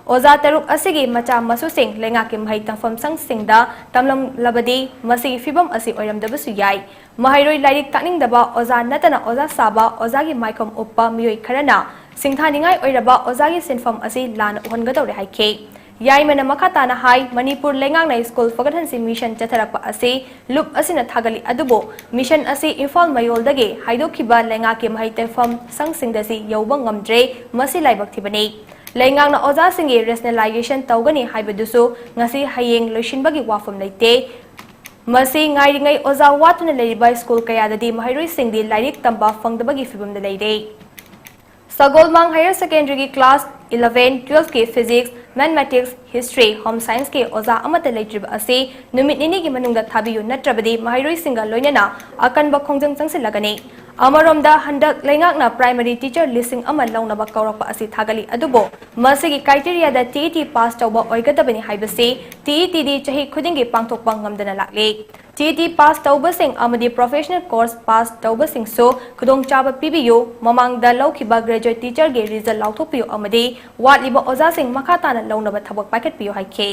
ꯑꯣꯖꯥ ꯇꯔꯨꯛ ꯑꯁꯤꯒꯤ ꯃꯆꯥ ꯃꯁꯨꯁꯤꯡ ꯂꯩꯉꯥꯛꯀꯤ ꯃꯍꯩ ꯇꯝꯐꯝ ꯁꯪꯁꯤꯡꯗ ꯇꯝꯂꯝꯂꯕꯗꯤ ꯃꯁꯤꯒꯤ ꯐꯤꯕꯝ ꯑꯁꯤ ꯑꯣꯏꯔꯝꯗꯕꯁꯨ ꯌꯥꯏ꯫ ꯃꯍꯩꯔꯣꯏ ꯂꯥꯏꯔꯤꯛ ꯇꯥꯛꯅꯤꯡꯗꯕ ꯑꯣꯖꯥ ꯅꯠꯇꯅ ꯑꯣꯖꯥ ꯁꯥꯕ ꯑꯣꯖꯥꯒꯤ ꯃꯥꯏꯈꯣꯝ ꯎꯞꯄ ꯃꯤꯑꯣꯏ ꯈꯔꯅ ꯁꯤꯡꯊꯥꯅꯤꯡꯉꯥꯏ ꯑꯣꯏꯔꯕ ꯑꯣꯖꯥꯒꯤ ꯁꯤꯟꯐꯝ ꯑꯁꯤ ꯂꯥꯟꯅ ꯎꯍꯟꯒꯗꯧꯔꯦ ꯍꯥꯏꯈꯤ꯫ ꯌꯥꯏꯃꯅ ꯃꯈꯥ ꯇꯥꯅ ꯍꯥꯏ, ꯃꯅꯤꯄꯨꯔ ꯂꯩꯉꯥꯛꯅ ꯁ꯭ꯀꯨꯜ ꯐꯒꯠꯍꯟꯁꯤ mission ꯆꯠꯊꯔꯛꯄ ꯑꯁꯤ ꯂꯨꯞ ꯑꯁꯤꯅ ꯊꯥꯒꯠꯂꯤ, ꯑꯗꯨꯕꯨ mission ꯑꯁꯤ ꯏꯝꯐꯥꯜ ꯃꯌꯣꯜꯗꯒꯤ ꯍꯥꯏꯗꯣꯛꯈꯤꯕ ꯂꯩꯉꯥꯛꯀꯤ ꯃꯍꯩ ꯇꯝꯐꯝ ꯁꯪꯁꯤꯡꯗꯁꯤ ꯌꯧꯕ ꯉꯝꯗ꯭ꯔꯦ, ꯃꯁꯤ ꯂꯥꯏꯕꯛ ꯊꯤꯕꯅꯤ꯫ ꯂꯩꯉꯥꯛꯅ ꯑꯣꯖꯥꯁꯤꯡꯒꯤ rationalization ꯇꯧꯒꯅꯤ ꯍꯥꯏꯕꯗꯨꯁꯨ ꯉꯁꯤ ꯍꯌꯦꯡ ꯂꯣꯏꯁꯤꯟꯕꯒꯤ ꯋꯥꯐꯝ ꯂꯩꯇꯦ꯫ ꯃꯁꯤ ꯉꯥꯏꯔꯤꯉꯩ ꯑꯣꯖꯥ ꯋꯥꯠꯇꯨꯅ ꯂꯩꯔꯤꯕ ꯁ꯭ꯀꯨꯜ ꯀꯌꯥꯗꯗꯤ ꯃꯍꯩꯔꯣꯏꯁꯤꯡꯗꯤ ꯂꯥꯏꯔꯤꯛ ꯇꯝꯕ ꯐꯪꯗꯕꯒꯤ ꯐꯤꯕꯝꯗ ꯂꯩꯔꯦ꯫ ꯁꯒꯣꯜꯃꯥꯡ Higher Secondary ꯒꯤ class eleven, twelve ꯀꯤ Physics, Mathematics, History, Home Science ꯀꯤ ꯑꯣꯖꯥ ꯑꯃꯠꯇ ꯂꯩꯇ꯭ꯔꯤꯕ ꯑꯁꯤ ꯅꯨꯃꯤꯠ ꯅꯤꯅꯤꯒꯤ ꯃꯅꯨꯡꯗ ꯊꯥꯕꯤꯌꯨ, ꯅꯠꯇ꯭ꯔꯕꯗꯤ ꯃꯍꯩꯔꯣꯏꯁꯤꯡꯒ ꯂꯣꯏꯅꯅ ꯑꯀꯟꯕ ꯈꯣꯡꯖꯪ ꯆꯪꯁꯤꯜꯂꯒꯅꯤ꯫ ꯑꯃꯔꯣꯝꯗ, ꯍꯟꯗꯛ ꯂꯩꯉꯥꯛꯅ primary teacher ꯂꯤꯁꯤꯡ ꯑꯃ ꯂꯧꯅꯕ ꯀꯧꯔꯛꯄ ꯑꯁꯤ ꯊꯥꯒꯠꯂꯤ꯫ ꯑꯗꯨꯕꯨ ꯃꯁꯤꯒꯤ criteriaꯗ TET pass ꯇꯧꯕ ꯑꯣꯏꯒꯗꯕꯅꯤ ꯍꯥꯏꯕꯁꯤ TETꯗꯤ ꯆꯍꯤ ꯈꯨꯗꯤꯡꯒꯤ ꯄꯥꯡꯊꯣꯛꯄ ꯉꯝꯗꯅ ꯂꯥꯛꯂꯤ꯫ TET pass ꯇꯧꯕꯁꯤꯡ ꯑꯃꯗꯤ professional course pass ꯇꯧꯕꯁꯤꯡꯁꯨ ꯈꯨꯗꯣꯡꯆꯥꯕ ꯄꯤꯕꯤꯌꯨ, ꯃꯃꯥꯡꯗ ꯂꯧꯈꯤꯕ graduate teacherꯒꯤ result ꯂꯥꯎꯊꯣꯛꯄꯤꯌꯨ ꯑꯃꯗꯤ ꯋꯥꯠꯂꯤꯕ ꯑꯣꯖꯥꯁꯤꯡ ꯃꯈꯥ ꯇꯥꯅ ꯂꯧꯅꯕ ꯊꯕꯛ ꯄꯥꯏꯈꯠꯄꯤꯌꯨ ꯍꯥꯏꯈꯤ꯫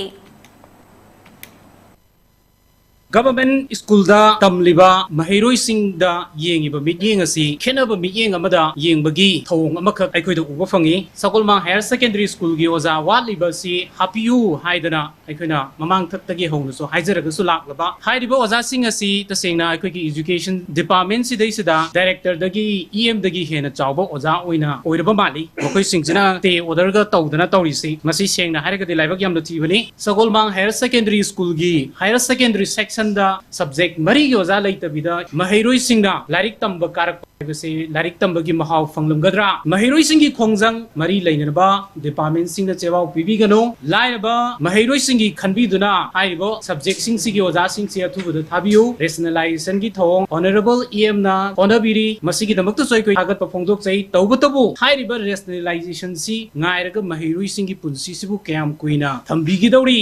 Government schoolꯗ ꯇꯝꯂꯤꯕ ꯃꯍꯩꯔꯣꯏꯁꯤꯡꯗ ꯌꯦꯡꯉꯤꯕ ꯃꯤꯠꯌꯦꯡ ꯑꯁꯤ ꯈꯦꯠꯅꯕ ꯃꯤꯠꯌꯦꯡ ꯑꯃꯗ ꯌꯦꯡꯕꯒꯤ ꯊꯧꯑꯣꯡ ꯑꯃꯈꯛ ꯑꯩꯈꯣꯏꯗ ꯎꯕ ꯐꯪꯉꯤ꯫ ꯁꯒꯣꯜꯃꯥꯡ Higher Secondary Schoolꯒꯤ ꯑꯣꯖꯥ ꯋꯥꯠꯂꯤꯕ ꯑꯁꯤ ꯍꯥꯞꯄꯤꯌꯨ ꯍꯥꯏꯗꯅ ꯑꯩꯈꯣꯏꯅ ꯃꯃꯥꯡ ꯊꯛꯇꯒꯤ ꯍꯧꯅꯁꯨ ꯍꯥꯏꯖꯔꯒꯁꯨ ꯂꯥꯛꯂꯕ ꯍꯥꯏꯔꯤꯕ ꯑꯣꯖꯥꯁꯤꯡ ꯑꯁꯤ ꯇꯁꯦꯡꯅ ꯑꯩꯈꯣꯏꯒꯤ education department ꯁꯤꯗꯩꯁꯤꯗ directorꯗꯒꯤ EMꯗꯒꯤ ꯍꯦꯟꯅ ꯆꯥꯎꯕ ꯑꯣꯖꯥ ꯑꯣꯏꯅ ꯑꯣꯏꯔꯕ ꯃꯥꯜꯂꯤ꯫ ꯃꯈꯣꯏꯁꯤꯡꯁꯤꯅ stay orderꯒ ꯇꯧꯗꯅ ꯇꯧꯔꯤꯁꯤ, ꯃꯁꯤ ꯁꯦꯡꯅ ꯍꯥꯏꯔꯒꯗꯤ ꯂꯥꯏꯕꯛ ꯌꯥꯝꯅ ꯊꯤꯕꯅꯤ꯫ ꯁꯒꯣꯜꯃꯥꯡ Higher Secondary Schoolꯒꯤ Higher Secondary sectionꯗ subject ꯃꯔꯤꯒꯤ ꯑꯣꯖꯥ ꯂꯩꯇꯕꯤꯗ ꯃꯍꯩꯔꯣꯏꯁꯤꯡꯅ ꯂꯥꯏꯔꯤꯛ ꯇꯝꯕ ꯀꯥꯔꯛꯄ ꯍꯥꯏꯕꯁꯤ ꯂꯥꯏꯔꯤꯛ ꯇꯝꯕꯒꯤ ꯃꯍꯥꯎ ꯐꯪꯂꯝꯒꯗ꯭ꯔꯥ? ꯃꯍꯩꯔꯣꯏꯁꯤꯡꯒꯤ ꯈꯣꯡꯖꯪ ꯃꯔꯤ ꯂꯩꯅꯔꯕ departmentꯁꯤꯡꯅ ꯆꯦꯋꯥꯎ ꯄꯤꯕꯤꯒꯅꯨ꯫ ꯂꯥꯏꯔꯕ ꯃꯍꯩꯔꯣꯏꯁꯤꯡꯒꯤ ꯈꯟꯕꯤꯗꯨꯅ ꯍꯥꯏꯔꯤꯕ subjectꯁꯤꯡꯁꯤꯒꯤ ꯑꯣꯖꯥꯁꯤꯡꯁꯤ ꯑꯊꯨꯕꯗ ꯊꯥꯕꯤꯌꯨ꯫ Rationalizationꯒꯤ ꯊꯧꯑꯣꯡ Honourable EMꯅ ꯍꯣꯠꯅꯕꯤꯔꯤ꯫ ꯃꯁꯤꯒꯤꯗꯃꯛꯇꯁꯨ ꯑꯩꯈꯣꯏ ꯊꯥꯒꯠꯄ ꯐꯣꯡꯗꯣꯛꯆꯩ꯫ ꯇꯧꯕꯇꯕꯨ ꯍꯥꯏꯔꯤꯕ rationalizationꯁꯤ ꯉꯥꯏꯔꯒ ꯃꯍꯩꯔꯣꯏꯁꯤꯡꯒꯤ ꯄꯨꯟꯁꯤꯁꯤꯕꯨ ꯀꯌꯥꯝ ꯀꯨꯏꯅ ꯊꯝꯕꯤꯒꯗꯧꯔꯤ?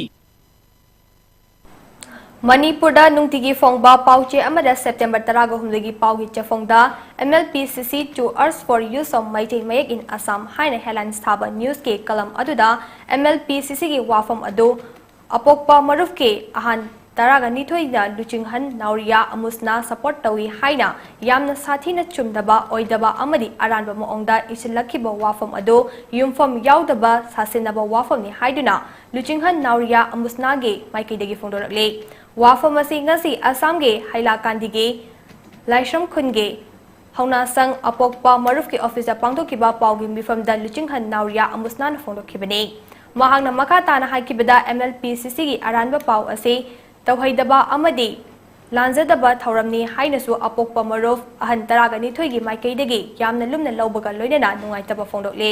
ꯃꯅꯤꯄꯨꯔꯗ ꯅꯨꯡꯇꯤꯒꯤ ꯐꯣꯡꯕ ꯄꯥꯎꯆꯦ ꯑꯃꯗ September ꯇꯔꯥꯒ ꯍꯨꯝꯗꯣꯏꯒꯤ ꯄꯥꯎꯒꯤ ꯆꯦꯐꯣꯡꯗ MLPCC to urge for use of Meitei Mayek in Assam ꯍꯥꯏꯅ headlines ꯊꯥꯕ newsꯀꯤ column ꯑꯗꯨꯗ MLPCCꯒꯤ ꯋꯥꯐꯝ ꯑꯗꯨ ꯑꯄꯣꯛꯄ ꯃꯔꯨꯞꯀꯤ ꯑꯍꯟ ꯇꯔꯥꯒ ꯅꯤꯊꯣꯏꯅ ꯂꯨꯆꯤꯡꯍꯟ ꯅꯥꯎꯔꯤꯌꯥ ꯑꯃꯨꯁꯅꯥ support ꯇꯧꯏ ꯍꯥꯏꯅ ꯌꯥꯝꯅ ꯁꯥꯊꯤꯅ ꯆꯨꯝꯗꯕ, ꯑꯣꯏꯗꯕ ꯑꯃꯗꯤ ꯑꯔꯥꯟꯕ ꯃꯑꯣꯡꯗ ꯏꯁꯤꯜꯂꯛꯈꯤꯕ ꯋꯥꯐꯝ ꯑꯗꯨ ꯌꯨꯝꯐꯝ ꯌꯥꯎꯗꯕ ꯁꯥꯁꯤꯟꯅꯕ ꯋꯥꯐꯝꯅꯤ ꯍꯥꯏꯗꯨꯅ ꯂꯨꯆꯤꯡꯍꯟ ꯅꯥꯎꯔꯤꯌꯥ ꯑꯃꯨꯁꯅꯥꯒꯤ ꯃꯥꯏꯀꯩꯗꯒꯤ ꯐꯣꯡꯗꯣꯔꯛꯂꯤ꯫ ꯋꯥꯐꯝ ꯑꯁꯤ ꯉꯁꯤ ꯑꯁꯥꯝꯒꯤ ꯍꯩꯂꯥꯀꯥꯟꯗꯤꯒꯤ ꯂꯥꯏꯁ꯭ꯔꯝ ꯈꯨꯟꯒꯤ ꯍꯧꯅꯥꯁꯪ ꯑꯄꯣꯛꯄ ꯃꯔꯨꯞꯀꯤ officeꯇ ꯄꯥꯡꯊꯣꯛꯈꯤꯕ ꯄꯥꯎꯒꯤ ꯃꯤꯐꯝꯗ ꯂꯨꯆꯤꯡꯍꯟ ꯅꯥꯎꯔꯤꯌꯥ ꯑꯃꯨꯁꯅꯥꯅ ꯐꯣꯡꯗꯣꯛꯈꯤꯕꯅꯤ꯫ ꯃꯍꯥꯛꯅ ꯃꯈꯥ ꯇꯥꯅ ꯍꯥꯏꯈꯤꯕꯗ, MLPCCꯒꯤ ꯑꯔꯥꯟꯕ ꯄꯥꯎ ꯑꯁꯤ ꯇꯧꯍꯩꯗꯕ ꯑꯃꯗꯤ ꯂꯥꯟꯖꯗꯕ ꯊꯧꯔꯝꯅꯤ ꯍꯥꯏꯅꯁꯨ ꯑꯄꯣꯛꯄ ꯃꯔꯨꯞ ꯑꯍꯟ ꯇꯔꯥꯒ ꯅꯤꯊꯣꯏꯒꯤ ꯃꯥꯏꯀꯩꯗꯒꯤ ꯌꯥꯝꯅ ꯂꯨꯝꯅ ꯂꯧꯕꯒ ꯂꯣꯏꯅꯅ ꯅꯨꯡꯉꯥꯏꯇꯕ ꯐꯣꯡꯗꯣꯛꯂꯤ꯫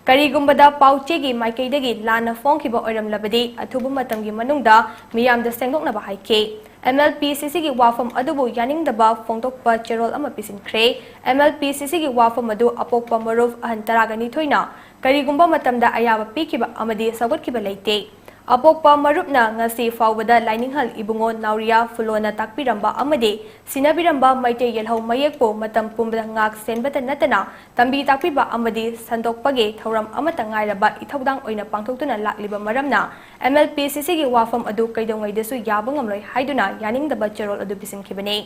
ꯀꯔꯤꯒꯨꯝꯕꯗ ꯄꯥꯎꯆꯦꯒꯤ ꯃꯥꯏꯀꯩꯗꯒꯤ ꯂꯥꯟꯅ ꯐꯣꯡꯈꯤꯕ ꯑꯣꯏꯔꯝꯂꯕꯗꯤ ꯑꯊꯨꯕ ꯃꯇꯝꯒꯤ ꯃꯅꯨꯡꯗ ꯃꯤꯌꯥꯝꯗ ꯁꯦꯡꯗꯣꯛꯅꯕ ꯍꯥꯏꯈꯤ꯫ ꯑꯦꯝ ꯑꯦꯜ ꯄꯤ ꯁꯤ ꯁꯤꯒꯤ ꯋꯥꯐꯝ ꯑꯗꯨꯕꯨ ꯌꯥꯅꯤꯡꯗꯕ ꯐꯣꯡꯗꯣꯛꯄ ꯆꯦꯔꯣꯜ ꯑꯃ ꯄꯤꯁꯤꯟꯈ꯭ꯔꯦ꯫ ꯑꯦꯝ ꯑꯦꯜ ꯄꯤ ꯁꯤ ꯁꯤꯒꯤ ꯋꯥꯐꯝ ꯑꯗꯨ ꯑꯄꯣꯛꯄ ꯃꯔꯨꯞ ꯑꯍꯟ ꯇꯔꯥꯒ ꯅꯤꯊꯣꯏꯅ ꯀꯔꯤꯒꯨꯝꯕ ꯃꯇꯝꯗ ꯑꯌꯥꯕ ꯄꯤꯈꯤꯕ ꯑꯃꯗꯤ ꯁꯧꯒꯠꯈꯤꯕ ꯂꯩꯇꯦ꯫ ꯑꯄꯣꯛꯄ ꯃꯔꯨꯞꯅ ꯉꯁꯤ ꯐꯥꯎꯕꯗ ꯂꯥꯏꯅꯤꯡꯍꯜ ꯏꯕꯨꯡꯉꯣ ꯅꯥꯎꯔꯤꯌꯥ ꯐꯨꯂꯣꯅ ꯇꯥꯛꯄꯤꯔꯝꯕ ꯑꯃꯗꯤ ꯁꯤꯟꯅꯕꯤꯔꯝꯕ ꯃꯩꯇꯩ ꯌꯦꯜꯍꯧ ꯃꯌꯦꯛꯄꯨ ꯃꯇꯝ ꯄꯨꯝꯕꯗ ꯉꯥꯛ ꯁꯦꯟꯕꯇ ꯅꯠꯇꯅ ꯇꯝꯕꯤ ꯇꯥꯛꯄꯤꯕ ꯑꯃꯗꯤ ꯁꯟꯗꯣꯛꯄꯒꯤ ꯊꯧꯔꯝ ꯑꯃꯠꯇ ꯉꯥꯏꯔꯕ ꯏꯊꯧꯗꯥꯡ ꯑꯣꯏꯅ ꯄꯥꯡꯊꯣꯛꯇꯨꯅ ꯂꯥꯛꯂꯤꯕ ꯃꯔꯝꯅ ꯑꯦꯝ ꯑꯦꯜ ꯄꯤ ꯁꯤ ꯁꯤꯒꯤ ꯋꯥꯐꯝ ꯑꯗꯨ ꯀꯩꯗꯧꯉꯩꯗꯁꯨ ꯌꯥꯕ ꯉꯝꯂꯣꯏ ꯍꯥꯏꯗꯨꯅ ꯌꯥꯅꯤꯡꯗꯕ ꯆꯦꯔꯣꯜ ꯑꯗꯨ ꯄꯤꯁꯤꯟꯈꯤꯕꯅꯤ꯫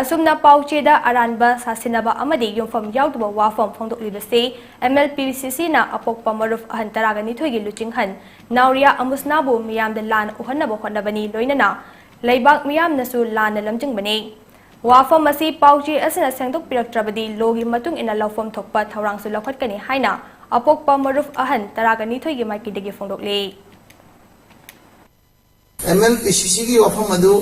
ꯑꯁꯨꯝꯅ ꯄꯥꯎꯆꯦꯗ ꯑꯔꯥꯟꯕ ꯁꯥꯁꯤꯟꯅꯕ ꯑꯃꯗꯤ ꯌꯨꯝꯐꯝ ꯌꯥꯎꯗꯕ ꯋꯥꯐꯝ ꯐꯣꯡꯗꯣꯛꯂꯤꯕꯁꯤ ꯑꯦꯝ ꯑꯦꯜ ꯄꯤ ꯁꯤ ꯁꯤꯅ ꯑꯄꯣꯛꯄ ꯃꯔꯨꯞ ꯑꯍꯟ ꯇꯔꯥꯒ ꯅꯤꯊꯣꯏꯒꯤ ꯂꯨꯆꯤꯡꯍꯟ ꯅꯥꯎꯔꯤꯌꯥ ꯑꯃꯨꯁꯅꯥꯕꯨ ꯃꯤꯌꯥꯝꯗ ꯂꯥꯟꯅ ꯎꯍꯟꯅꯕ ꯍꯣꯠꯅꯕꯅꯤ, ꯂꯣꯏꯅꯅ ꯂꯩꯕꯥꯛ ꯃꯤꯌꯥꯝꯅꯁꯨ ꯂꯥꯟꯅ ꯂꯝꯖꯤꯡꯕꯅꯤ꯫ ꯋꯥꯐꯝ ꯑꯁꯤ ꯄꯥꯎꯆꯦ ꯑꯁꯤꯅ ꯁꯦꯡꯗꯣꯛꯄꯤꯔꯛꯇ꯭ꯔꯕꯗꯤ ꯂꯣꯒꯤ ꯃꯇꯨꯡ ꯏꯟꯅ ꯂꯧꯐꯝ ꯊꯣꯛꯄ ꯊꯧꯔꯥꯡꯁꯨ ꯂꯧꯈꯠꯀꯅꯤ ꯍꯥꯏꯅ ꯑꯄꯣꯛꯄ ꯃꯔꯨꯞ ꯑꯍꯟ ꯇꯔꯥꯒ ꯅꯤꯊꯣꯏꯒꯤ ꯃꯥꯏꯀꯩꯗꯒꯤ ꯐꯣꯡꯗꯣꯛꯂꯤ꯫ ꯑꯦꯝ ꯑꯦꯜ ꯄꯤ ꯁꯤ ꯁꯤꯒꯤ ꯋꯥꯐꯝ ꯑꯗꯨ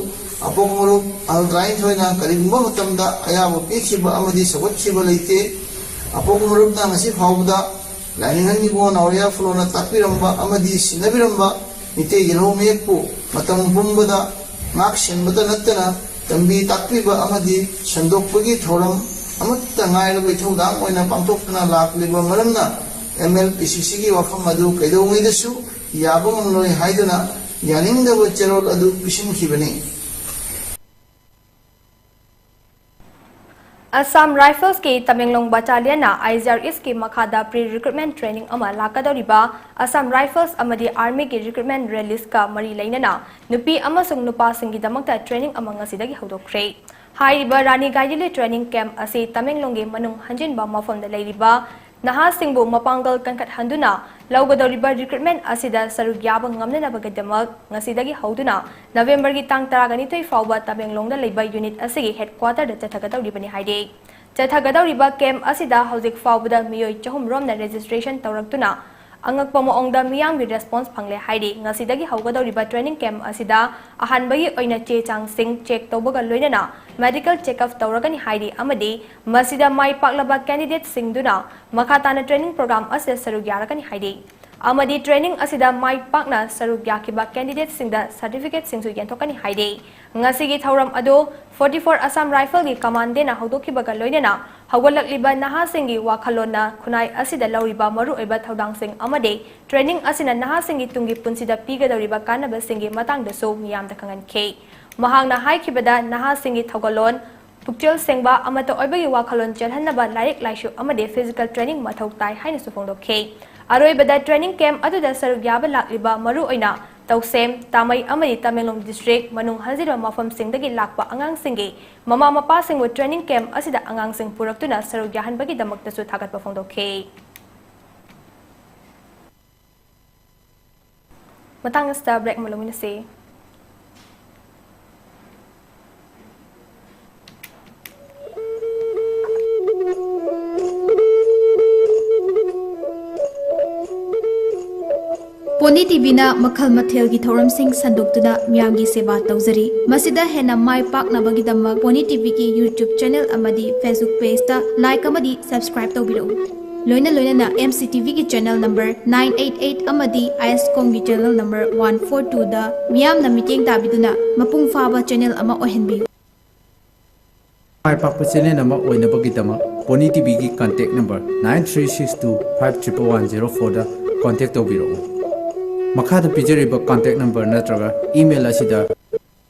ꯑꯄꯣꯛꯄ ꯃꯔꯨꯞ ꯑꯍꯜ ꯇꯔꯥꯅꯤꯊꯣꯏꯅ ꯀꯔꯤꯒꯨꯝꯕ ꯃꯇꯝꯗ ꯑꯌꯥꯕ ꯄꯤꯈꯤꯕ ꯑꯃꯗꯤ ꯁꯧꯒꯠꯈꯤꯕ ꯂꯩꯇꯦ꯫ ꯑꯄꯣꯛꯄ ꯃꯔꯨꯞꯅ ꯉꯁꯤ ꯐꯥꯎꯕꯗ ꯂꯥꯏꯅꯤꯡꯍꯟ ꯏꯕꯨꯡꯉꯣ ꯅꯥꯎꯔꯤꯌꯥ ꯐꯨꯂꯣꯅ ꯇꯥꯛꯄꯤꯔꯝꯕ ꯑꯃꯗꯤ ꯁꯤꯟꯅꯕꯤꯔꯝꯕ ꯃꯤꯇꯩ ꯌꯦꯜꯍꯧ ꯃꯌꯦꯛꯄꯨ ꯃꯇꯝ ꯄꯨꯝꯕꯗ ꯉꯥꯛ ꯁꯦꯟꯕꯇ ꯅꯠꯇꯅ ꯇꯝꯕꯤ ꯇꯥꯛꯄꯤꯕ ꯑꯃꯗꯤ ꯁꯟꯗꯣꯛꯄꯒꯤ ꯊꯧꯔꯝ ꯑꯃꯠꯇ ꯉꯥꯏꯔꯕ ꯏꯊꯧꯗꯥꯡ ꯑꯣꯏꯅ ꯄꯥꯡꯊꯣꯛꯇꯨꯅ ꯂꯥꯛꯂꯤꯕ ꯃꯔꯝꯅ ꯑꯦꯝ ꯑꯦꯜ ꯄꯤ ꯁꯤ ꯁꯤꯒꯤ ꯋꯥꯐꯝ ꯑꯗꯨ ꯀꯩꯗꯧꯉꯩꯗꯁꯨ ꯌꯥꯕ ꯉꯝꯂꯣꯏ ꯍꯥꯏꯗꯨꯅ ꯌꯥꯅꯤꯡꯗꯕ ꯆꯦꯔꯣꯜ ꯑꯗꯨ ꯄꯤꯁꯤꯟꯈꯤꯕꯅꯤ꯫ ꯑꯁꯥꯝ ꯔꯥꯏꯐꯜꯁꯀꯤ ꯇꯃꯦꯡꯂꯣꯡ ꯕꯠꯇꯥꯂꯤꯌꯟꯅ ꯑꯥꯏ ꯖꯤ ꯑꯥꯔ ꯏꯁꯀꯤ ꯃꯈꯥꯗ ꯄ꯭ꯔꯤ ꯔꯤꯀ꯭ꯔꯨꯠꯃꯦꯟ ꯇ꯭ꯔꯦꯅꯤꯡ ꯑꯃ ꯂꯥꯛꯀꯗꯧꯔꯤꯕ ꯑꯁꯥꯝ ꯔꯥꯏꯐꯜꯁ ꯑꯃꯗꯤ ꯑꯥꯔꯃꯤꯒꯤ ꯔꯤꯀ꯭ꯔꯨꯠꯃꯦꯟ ꯔꯦꯂꯤꯁꯀ ꯃꯔꯤ ꯂꯩꯅꯅ ꯅꯨꯄꯤ ꯑꯃꯁꯨꯡ ꯅꯨꯄꯥꯁꯤꯡꯒꯤꯗꯃꯛꯇ ꯇ꯭ꯔꯦꯅꯤꯡ ꯑꯃ ꯉꯁꯤꯗꯒꯤ ꯍꯧꯗꯣꯛꯈ꯭ꯔꯦ꯫ ꯍꯥꯏꯔꯤꯕ ꯔꯥꯅꯤ ꯒꯥꯏꯗꯤꯂꯤ ꯇ꯭ꯔꯦꯅꯤꯡ ꯀꯦꯝꯞ ꯑꯁꯤ ꯇꯃꯦꯡꯂꯣꯡꯒꯤ ꯃꯅꯨꯡ ꯍꯟꯖꯤꯟꯕ ꯃꯐꯝꯗ ꯂꯩꯔꯤꯕ ꯅꯍꯥꯁꯤꯡꯕꯨ ꯃꯄꯥꯡꯒꯜ ꯀꯟꯈꯠꯍꯟꯗꯨꯅ ꯂꯧꯒꯗꯧꯔꯤꯕ ꯔꯤꯀ꯭ꯔꯨꯠꯃꯦꯟ ꯑꯁꯤꯗ ꯁꯔꯨꯛ ꯌꯥꯕ ꯉꯝꯅꯅꯕꯒꯤꯗꯃꯛ ꯉꯁꯤꯗꯒꯤ ꯍꯧꯗꯨꯅ ꯅꯕꯦꯝꯕꯔꯒꯤ ꯇꯥꯡ ꯇꯔꯥꯒ ꯅꯤꯊꯣꯏ ꯐꯥꯎꯕ ꯇꯃꯦꯡꯂꯣꯡꯗ ꯂꯩꯕ ꯌꯨꯅꯤꯠ ꯑꯁꯤꯒꯤ ꯍꯦꯗꯀ꯭ꯋꯥꯇꯔꯗ ꯆꯠꯊꯒꯗꯧꯔꯤꯕꯅꯤ ꯍꯥꯏꯔꯤ꯫ ꯆꯠꯊꯒꯗꯧꯔꯤꯕ ꯀꯦꯝꯞ ꯑꯁꯤꯗ ꯍꯧꯖꯤꯛ ꯐꯥꯎꯕꯗ ꯃꯤꯑꯣꯏ ꯆꯍꯨꯝ ꯔꯣꯝꯅ ꯔꯦꯖꯤꯁꯇ꯭ꯔꯦꯁꯟ ꯇꯧꯔꯛꯇꯨꯅ ꯑꯉꯛꯄ ꯃꯑꯣꯡꯗ ꯃꯤꯌꯥꯝꯒꯤ ꯔꯦꯁꯄꯣꯟꯁ ꯐꯪꯂꯦ ꯍꯥꯏꯔꯤ꯫ ꯉꯁꯤꯗꯒꯤ ꯍꯧꯒꯗꯧꯔꯤꯕ ꯇ꯭ꯔꯦꯅꯤꯡ ꯀꯦꯝꯞ ꯑꯁꯤꯗ ꯑꯍꯥꯟꯕꯒꯤ ꯑꯣꯏꯅ ꯆꯦ ꯆꯥꯡꯁꯤꯡ ꯆꯦꯛ ꯇꯧꯕꯒ ꯂꯣꯏꯅꯅ ꯃꯦꯗꯤꯀꯦꯜ ꯆꯦꯛꯑꯞ ꯇꯧꯔꯒꯅꯤ ꯍꯥꯏꯔꯤ ꯑꯃꯗꯤ ꯃꯁꯤꯗ ꯃꯥꯏ ꯄꯥꯛꯂꯕ ꯀꯦꯟꯗꯤꯗꯦꯠꯁꯤꯡꯗꯨꯅ ꯃꯈꯥ ꯇꯥꯅ ꯇ꯭ꯔꯦꯅꯤꯡ ꯄ꯭ꯔꯣꯒ꯭ꯔꯥꯝ ꯑꯁꯤꯗ ꯁꯔꯨꯛ ꯌꯥꯔꯛꯀꯅꯤ ꯍꯥꯏꯔꯤ꯫ ꯑꯃꯗꯤ ꯇ꯭ꯔꯦꯅꯤꯡ ꯑꯁꯤꯗ ꯃꯥꯏ ꯄꯥꯛꯅ ꯁꯔꯨꯛ ꯌꯥꯈꯤꯕ ꯀꯦꯟꯗꯤꯗꯦꯠꯁꯤꯡꯗ ꯁꯥꯔꯇꯤꯐꯤꯀꯦꯠꯁꯤꯡꯁꯨ ꯌꯦꯟꯊꯣꯛꯀꯅꯤ ꯍꯥꯏꯔꯤ꯫ ꯉꯁꯤꯒꯤ ꯊꯧꯔꯝ ꯑꯗꯨ forty four Assam Rifleꯒꯤ commandantꯅ ꯍꯧꯗꯣꯛꯈꯤꯕꯒ ꯂꯣꯏꯅꯅ ꯍꯧꯒꯠꯂꯛꯂꯤꯕ ꯅꯍꯥꯁꯤꯡꯒꯤ ꯋꯥꯈꯜꯂꯣꯟꯅ ꯈꯨꯟꯅꯥꯏ ꯑꯁꯤꯗ ꯂꯧꯔꯤꯕ ꯃꯔꯨꯑꯣꯏꯕ ꯊꯧꯗꯥꯡꯁꯤꯡ ꯑꯃꯗꯤ training ꯑꯁꯤꯅ ꯅꯍꯥꯁꯤꯡꯒꯤ ꯇꯨꯡꯒꯤ ꯄꯨꯟꯁꯤꯗ ꯄꯤꯒꯗꯧꯔꯤꯕ ꯀꯥꯟꯅꯕꯁꯤꯡꯒꯤ ꯃꯇꯥꯡꯗꯁꯨ ꯃꯤꯌꯥꯝꯗ ꯈꯪꯍꯟꯈꯤ꯫ ꯃꯍꯥꯛꯅ ꯍꯥꯏꯈꯤꯕꯗ ꯅꯍꯥꯁꯤꯡꯒꯤ ꯊꯧꯒꯜꯂꯣꯟ, ꯄꯨꯛꯆꯦꯜ ꯁꯦꯡꯕ, ꯑꯃꯠꯇ ꯑꯣꯏꯕꯒꯤ ꯋꯥꯈꯜꯂꯣꯟ ꯆꯦꯜꯍꯟꯅꯕ ꯂꯥꯏꯔꯤꯛ ꯂꯥꯏꯁꯨ ꯑꯃꯗꯤ physical training ꯃꯊꯧ ꯇꯥꯏ ꯍꯥꯏꯅꯁꯨ ꯐꯣꯡꯗꯣꯛꯈꯤ꯫ ꯑꯔꯣꯏꯕꯗ training camp ꯑꯗꯨꯗ ꯁꯔꯨꯛ ꯌꯥꯕ ꯂꯥꯛꯂꯤꯕ ꯃꯔꯨꯑꯣꯏꯅ ꯇꯧꯁꯦꯝ, ꯇꯥꯃꯩ ꯑꯃꯗꯤ ꯇꯃꯦꯡꯂꯣꯡ district ꯃꯅꯨꯡ ꯍꯟꯖꯤꯟꯕ ꯃꯐꯝꯁꯤꯡꯗꯒꯤ ꯂꯥꯛꯄ ꯑꯉꯥꯡꯁꯤꯡꯒꯤ ꯃꯃꯥ ꯃꯄꯥꯁꯤꯡꯕꯨ training camp ꯑꯁꯤꯗ ꯑꯉꯥꯡꯁꯤꯡ ꯄꯨꯔꯛꯇꯨꯅ ꯁꯔꯨꯛ ꯌꯥꯍꯟꯕꯒꯤꯗꯃꯛꯇꯁꯨ ꯊꯥꯒꯠꯄ ꯐꯣꯡꯗꯣꯛꯈꯤ꯫ ꯃꯇꯥꯡ ꯑꯁꯤꯗ break ꯑꯃ ꯂꯧꯃꯤꯟꯅꯁꯤ꯫ ꯄꯣꯅꯤ ꯇꯤꯚꯤꯅ ꯃꯈꯜ ꯃꯊꯦꯜꯒꯤ ꯊꯧꯔꯝꯁꯤꯡ ꯁꯟꯗꯣꯛꯇꯨꯅ ꯃꯤꯌꯥꯝꯒꯤ ꯁꯦꯕꯥ ꯇꯧꯖꯔꯤ꯫ ꯃꯁꯤꯗ ꯍꯦꯟꯅ ꯃꯥꯏ ꯄꯥꯛꯅꯕꯒꯤꯗꯃꯛ ꯄꯣꯅꯤ ꯇꯤꯚꯤꯒꯤ YouTube channel ꯑꯃꯗꯤ Facebook pageꯇ like ꯑꯃꯗꯤ subscribe ꯇꯧꯕꯤꯔꯛꯎ꯫ ꯂꯣꯏꯅ ꯂꯣꯏꯅꯅ MCTVꯒꯤ channel number nine eight eight ꯑꯃꯗꯤ ISCOMꯒꯤ channel number one four twoꯗ ꯃꯤꯌꯥꯝꯅ ꯃꯤꯠꯌꯦꯡ ꯇꯥꯕꯤꯗꯨꯅ ꯃꯄꯨꯡ ꯐꯥꯕ channel ꯑꯃ ꯑꯣꯏꯍꯟꯕꯤꯌꯨ꯫ ꯃꯥꯏ ꯄꯥꯛꯄ channel ꯑꯃ ꯑꯣꯏꯅꯕꯒꯤꯗꯃꯛ pony ꯇꯤꯚꯤꯒꯤ contact number nine three six two five triple one zero fourꯗ contact ꯇꯧꯕꯤꯔꯛꯎ꯫ ꯃꯈꯥꯗ ꯄꯤꯖꯔꯤꯕ contact number ꯅꯠꯇ꯭ꯔꯒ email ꯑꯁꯤꯗ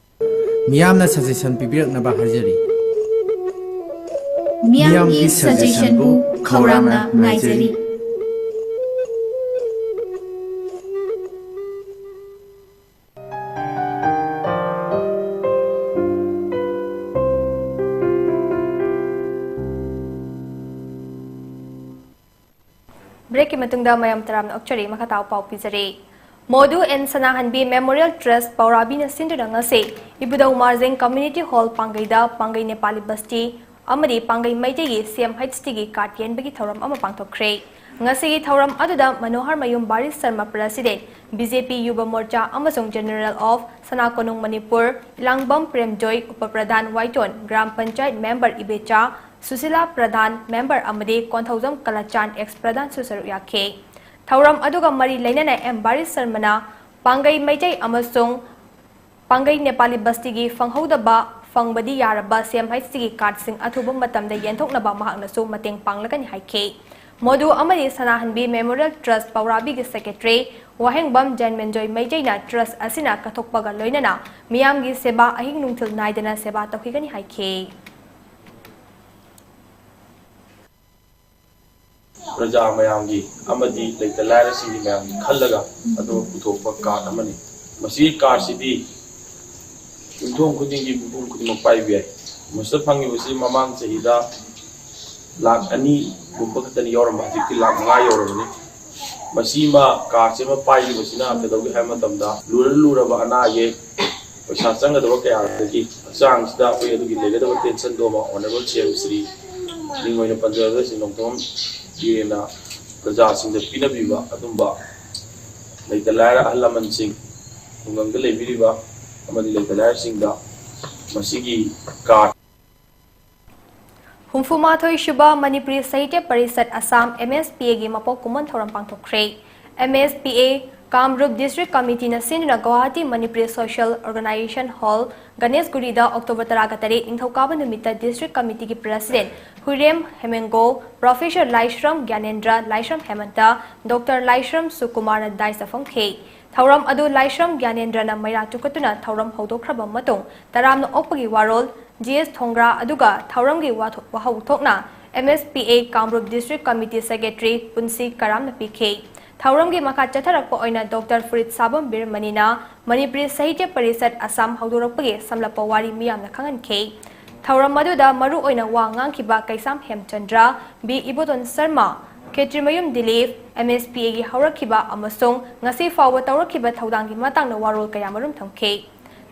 ꯃꯤꯌꯥꯝꯅ suggestion ꯄꯤꯕꯤꯔꯛꯅꯕ ꯍꯥꯏꯖꯔꯤ꯫ ꯃꯤꯌꯥꯝꯒꯤ suggestionꯕꯨ ꯈꯧꯔꯥꯡꯅ ꯉꯥꯏꯖꯔꯤ꯫ Breakꯀꯤ ꯃꯇꯨꯡꯗ ꯃꯌꯥꯝ ꯇꯔꯥꯝꯅ ꯑꯣꯛꯆꯔꯤ꯫ ꯃꯈꯥ ꯇꯥꯕ ꯄꯥꯎ ꯄꯤꯖꯔꯤ꯫ ꯃꯣꯗꯨ ꯑꯦꯟ ꯁꯅꯥꯍꯟꯕꯤ Memorial Trust ꯄꯧꯔꯥꯕꯤꯅ ꯁꯤꯟꯗꯨꯅ ꯉꯁꯤ ꯏꯕꯨꯙꯧ ꯃꯥꯔꯖꯤꯡ Community Hall ꯄꯥꯡꯒꯩꯗ ꯄꯥꯡꯒꯩ ꯅꯦꯄꯥꯂꯤ ꯕꯁꯇꯤ ꯑꯃꯗꯤ ꯄꯥꯡꯒꯩ ꯃꯩꯇꯩꯒꯤ CMHTꯒꯤ card ꯌꯦꯟꯕꯒꯤ ꯊꯧꯔꯝ ꯑꯃ ꯄꯥꯡꯊꯣꯛꯈ꯭ꯔꯦ꯫ ꯉꯁꯤꯒꯤ ꯊꯧꯔꯝ ꯑꯗꯨꯗ ꯃꯅꯣꯍꯔ ꯃꯌꯨꯝ ꯕꯥꯔꯤ Sharma President, BJP Yuva Morcha ꯑꯃꯁꯨꯡ General of ꯁꯅꯥ ꯀꯣꯅꯨꯡ ꯃꯅꯤꯄꯨꯔ, ꯏꯂꯥꯡꯕꯝ ꯄ꯭ꯔꯦꯝꯖꯣꯏ ꯎꯄ ꯄ꯭ꯔꯙꯥꯟ ꯋꯥꯏꯇꯣꯟ, ꯒ꯭ꯔꯥꯝ ꯄꯟꯆꯥꯌꯠ member ꯏꯕꯦꯆꯥ ꯁꯨꯁꯤꯂꯥ ꯄ꯭ꯔꯙꯥꯟ member ꯑꯃꯗꯤ ꯀꯣꯟꯊꯧꯖꯝ ꯀꯂꯆꯥꯟ ex ꯄ꯭ꯔꯙꯥꯟꯁꯨ ꯁꯔꯨꯛ ꯌꯥꯈꯤ꯫ ꯊꯧꯔꯝ ꯑꯗꯨꯒ ꯃꯔꯤ ꯂꯩꯅꯅ ꯑꯦꯝ ꯕꯥꯔꯤ ꯁꯔꯃꯅ ꯄꯥꯡꯒꯩ ꯃꯩꯇꯩ ꯑꯃꯁꯨꯡ ꯄꯥꯡꯒꯩ ꯅꯦꯄꯥꯂꯤ ꯕꯁꯇꯤꯒꯤ ꯐꯪꯍꯧꯗꯕ, ꯐꯪꯕꯗꯤ ꯌꯥꯔꯕ ꯁꯤ ꯑꯦꯝ ꯑꯩꯆ ꯁꯤꯒꯤ ꯀꯥꯔꯗꯁꯤꯡ ꯑꯊꯨꯕ ꯃꯇꯝꯗ ꯌꯦꯟꯊꯣꯛꯅꯕ ꯃꯍꯥꯛꯅꯁꯨ ꯃꯇꯦꯡ ꯄꯥꯡꯂꯒꯅꯤ ꯍꯥꯏꯈꯤ꯫ ꯃꯣꯗꯨ ꯑꯃꯗꯤ ꯁꯅꯥꯍꯟꯕꯤ ꯃꯦꯃꯣꯔꯤꯌꯦꯜ ꯇ꯭ꯔꯁ ꯄꯧꯔꯥꯕꯤꯒꯤ ꯁꯦꯀ꯭ꯔꯦꯇꯔꯤ ꯋꯥꯍꯦꯡꯕꯝ ꯖꯦꯟꯃꯦꯟꯖꯣꯏ ꯃꯩꯖꯩꯅ ꯇ꯭ꯔꯁ ꯑꯁꯤꯅ ꯀꯠꯊꯣꯛꯄꯒ ꯂꯣꯏꯅꯅ ꯃꯤꯌꯥꯝꯒꯤ ꯁꯦꯕꯥ ꯑꯍꯤꯡ ꯅꯨꯡꯊꯤꯜ ꯅꯥꯏꯗꯅ ꯁꯦꯕꯥ ꯇꯧꯈꯤꯒꯅꯤ ꯍꯥꯏꯈꯤ꯫ ꯄ꯭ꯔꯖꯥ ꯃꯌꯥꯝꯒꯤ ꯑꯃꯗꯤ ꯂꯩꯇ ꯂꯥꯏꯔꯁꯤꯡꯒꯤ ꯃꯌꯥꯝꯒꯤ ꯈꯜꯂꯒ ꯑꯗꯨ ꯄꯨꯊꯣꯛꯄ ꯀꯥꯔꯗ ꯑꯃꯅꯤ꯫ ꯃꯁꯤꯒꯤ ꯀꯥꯔꯗꯁꯤꯗꯤ ꯌꯨꯝꯊꯣꯡ ꯈꯨꯗꯤꯡꯒꯤ ꯃꯤꯄꯨꯝ ꯈꯨꯗꯤꯡꯃꯛ ꯄꯥꯏꯕ ꯌꯥꯏ꯫ ꯃꯁꯤꯗ ꯐꯪꯉꯤꯕꯁꯤ ꯃꯃꯥꯡ ꯆꯍꯤꯗ ꯂꯥꯈ ꯑꯅꯤꯒꯨꯝꯕ ꯈꯛꯇꯅꯤ ꯌꯧꯔꯝꯕ, ꯍꯧꯖꯤꯛꯇꯤ ꯂꯥꯈ ꯃꯉꯥ ꯌꯧꯔꯕꯅꯤ꯫ ꯃꯁꯤꯃ, ꯀꯥꯔꯗꯁꯤꯃ ꯄꯥꯏꯔꯤꯕꯁꯤꯅ ꯀꯩꯗꯧꯒꯦ ꯍꯥꯏꯕ ꯃꯇꯝꯗ, ꯂꯨꯔ ꯂꯨꯔꯕ ꯑꯅꯥ ꯑꯌꯦꯛ, ꯄꯩꯁꯥ ꯆꯪꯒꯗꯕ ꯀꯌꯥꯗꯒꯤ ꯍꯛꯆꯥꯡꯁꯤꯗ ꯑꯩꯈꯣꯏ ꯑꯗꯨꯒꯤ ꯂꯩꯒꯗꯕ ꯇꯦꯟꯁꯟꯗꯣ ꯑꯃ ꯑꯣꯅꯔꯦꯕꯜ ꯁꯤ ꯑꯦꯝ ꯁ꯭ꯔꯤ ꯃꯤꯡ ꯑꯣꯏꯅ ꯄꯟꯖꯔꯒ ꯁꯤ ꯅꯣꯡꯊꯣꯝ ꯕꯤꯔꯦꯟꯅ ꯄ꯭ꯔꯖꯥꯁꯤꯡꯗ ꯄꯤꯅꯕꯤꯕ ꯑꯗꯨꯝꯕ ꯂꯩꯇ ꯂꯥꯏꯔ ꯑꯍꯜ ꯂꯃꯟꯁꯤꯡ, ꯈꯨꯡꯒꯪꯗ ꯂꯩꯕꯤꯔꯤꯕ ꯑꯃꯗꯤ ꯂꯩꯇ ꯂꯥꯏꯔꯁꯤꯡꯗ ꯃꯁꯤꯒꯤ ꯀꯥꯔꯗ ꯍꯨꯝꯐꯨꯃꯥꯊꯣꯏ ꯁꯨꯕ Manipuri Sahitya Parishad Assam, M S P ꯑꯦꯒꯤ ꯃꯄꯣꯛ ꯀꯨꯝꯑꯣꯟ ꯊꯧꯔꯝ ꯄꯥꯡꯊꯣꯛꯈ꯭ꯔꯦ꯫ ꯑꯦꯝ ꯑꯦꯁ ꯄꯤ ꯑꯦ ꯀꯥꯝꯔꯨꯞ ꯗꯤꯁꯇ꯭ꯔꯤꯛ ꯀꯃꯤꯇꯤꯅ ꯁꯤꯟꯗꯨꯅ Guwahati Manipuri social organisation hall, ꯒꯅꯦꯁꯒꯨꯔꯤꯗ ꯑꯣꯛꯇꯣꯕꯔ ꯇꯔꯥꯒ ꯇꯔꯦꯠ ꯅꯤꯡꯊꯧꯀꯥꯕ ꯅꯨꯃꯤꯠꯇ ꯗꯤꯁꯇ꯭ꯔꯤꯛ ꯀꯃꯤꯇꯤꯒꯤ president Huirem Hemango, professor Laishram Gyanendra, Laishram Hemanta, doctor Laishram ꯁꯨꯀꯨꯃꯥꯔꯅ ꯗꯥꯏꯁꯇ ꯐꯝꯈꯤ꯫ ꯊꯧꯔꯝ ꯑꯗꯨ ꯂꯥꯏꯁ꯭ꯔꯝ ꯒ꯭ꯌꯥꯅꯦꯟꯗ꯭ꯔꯅ ꯃꯩꯔꯥ ꯆꯨꯈꯠꯇꯨꯅ ꯊꯧꯔꯝ ꯍꯧꯗꯣꯛꯈ꯭ꯔꯕ ꯃꯇꯨꯡ, ꯇꯔꯥꯝꯅ ꯑꯣꯛꯄꯒꯤ ꯋꯥꯔꯣꯜ, ꯖꯤ ꯑꯦꯁ ꯊꯣꯡꯒ꯭ꯔꯥ, ꯑꯗꯨꯒ ꯊꯧꯔꯝꯒꯤ ꯋꯥꯊꯣ-, ꯋꯥꯍꯧꯊꯣꯛꯅ ꯑꯦꯝ ꯑꯦꯁ ꯄꯤ ꯑꯦ ꯀꯥꯝꯔꯨꯞ ꯗꯤꯁꯇ꯭ꯔꯤꯛ ꯀꯃꯤꯇꯤ ꯁꯦꯀ꯭ꯔꯦꯇꯔꯤ ꯄꯨꯟꯁꯤ ꯀꯔꯥꯝꯅ ꯄꯤꯈꯤ꯫ ꯊꯧꯔꯝꯒꯤ ꯃꯈꯥ ꯆꯠꯊꯔꯛꯄ ꯑꯣꯏꯅ ꯗꯣꯛꯇꯔ ꯐꯨꯔꯤꯠ ꯁꯥꯕꯝ ꯕꯤꯔꯃꯅꯤꯅ ꯃꯅꯤꯄꯨꯔꯤ ꯁꯥꯍꯤꯇ꯭ꯌ ꯄꯔꯤꯁꯠ ꯑꯁꯥꯝ ꯍꯧꯗꯣꯔꯛꯄꯒꯤ ꯁꯝꯂꯞꯄ ꯋꯥꯔꯤ ꯃꯤꯌꯥꯝꯅ ꯈꯪꯍꯟꯈꯤ꯫ ꯊꯧꯔꯝ ꯑꯗꯨꯗ ꯃꯔꯨ ꯑꯣꯏꯅ ꯋꯥ ꯉꯥꯡꯈꯤꯕ ꯀꯩꯁꯥꯝ ꯍꯦꯝꯆꯟꯗ꯭ꯔ, ꯕꯤ ꯏꯕꯣꯇꯣꯟ ꯁꯔꯃ, ꯈꯦꯇ꯭ꯔꯤꯃꯌꯨꯝ ꯗꯤꯂꯤꯞ, ꯑꯦꯝ ꯑꯦꯁ ꯄꯤ ꯑꯦꯒꯤ ꯍꯧꯔꯛꯈꯤꯕ ꯑꯃꯁꯨꯡ ꯉꯁꯤ ꯐꯥꯎꯕ ꯇꯧꯔꯛꯈꯤꯕ ꯊꯧꯗꯥꯡꯒꯤ ꯃꯇꯥꯡꯗ ꯋꯥꯔꯣꯜ ꯀꯌꯥꯃꯔꯨꯝ ꯊꯝꯈꯤ꯫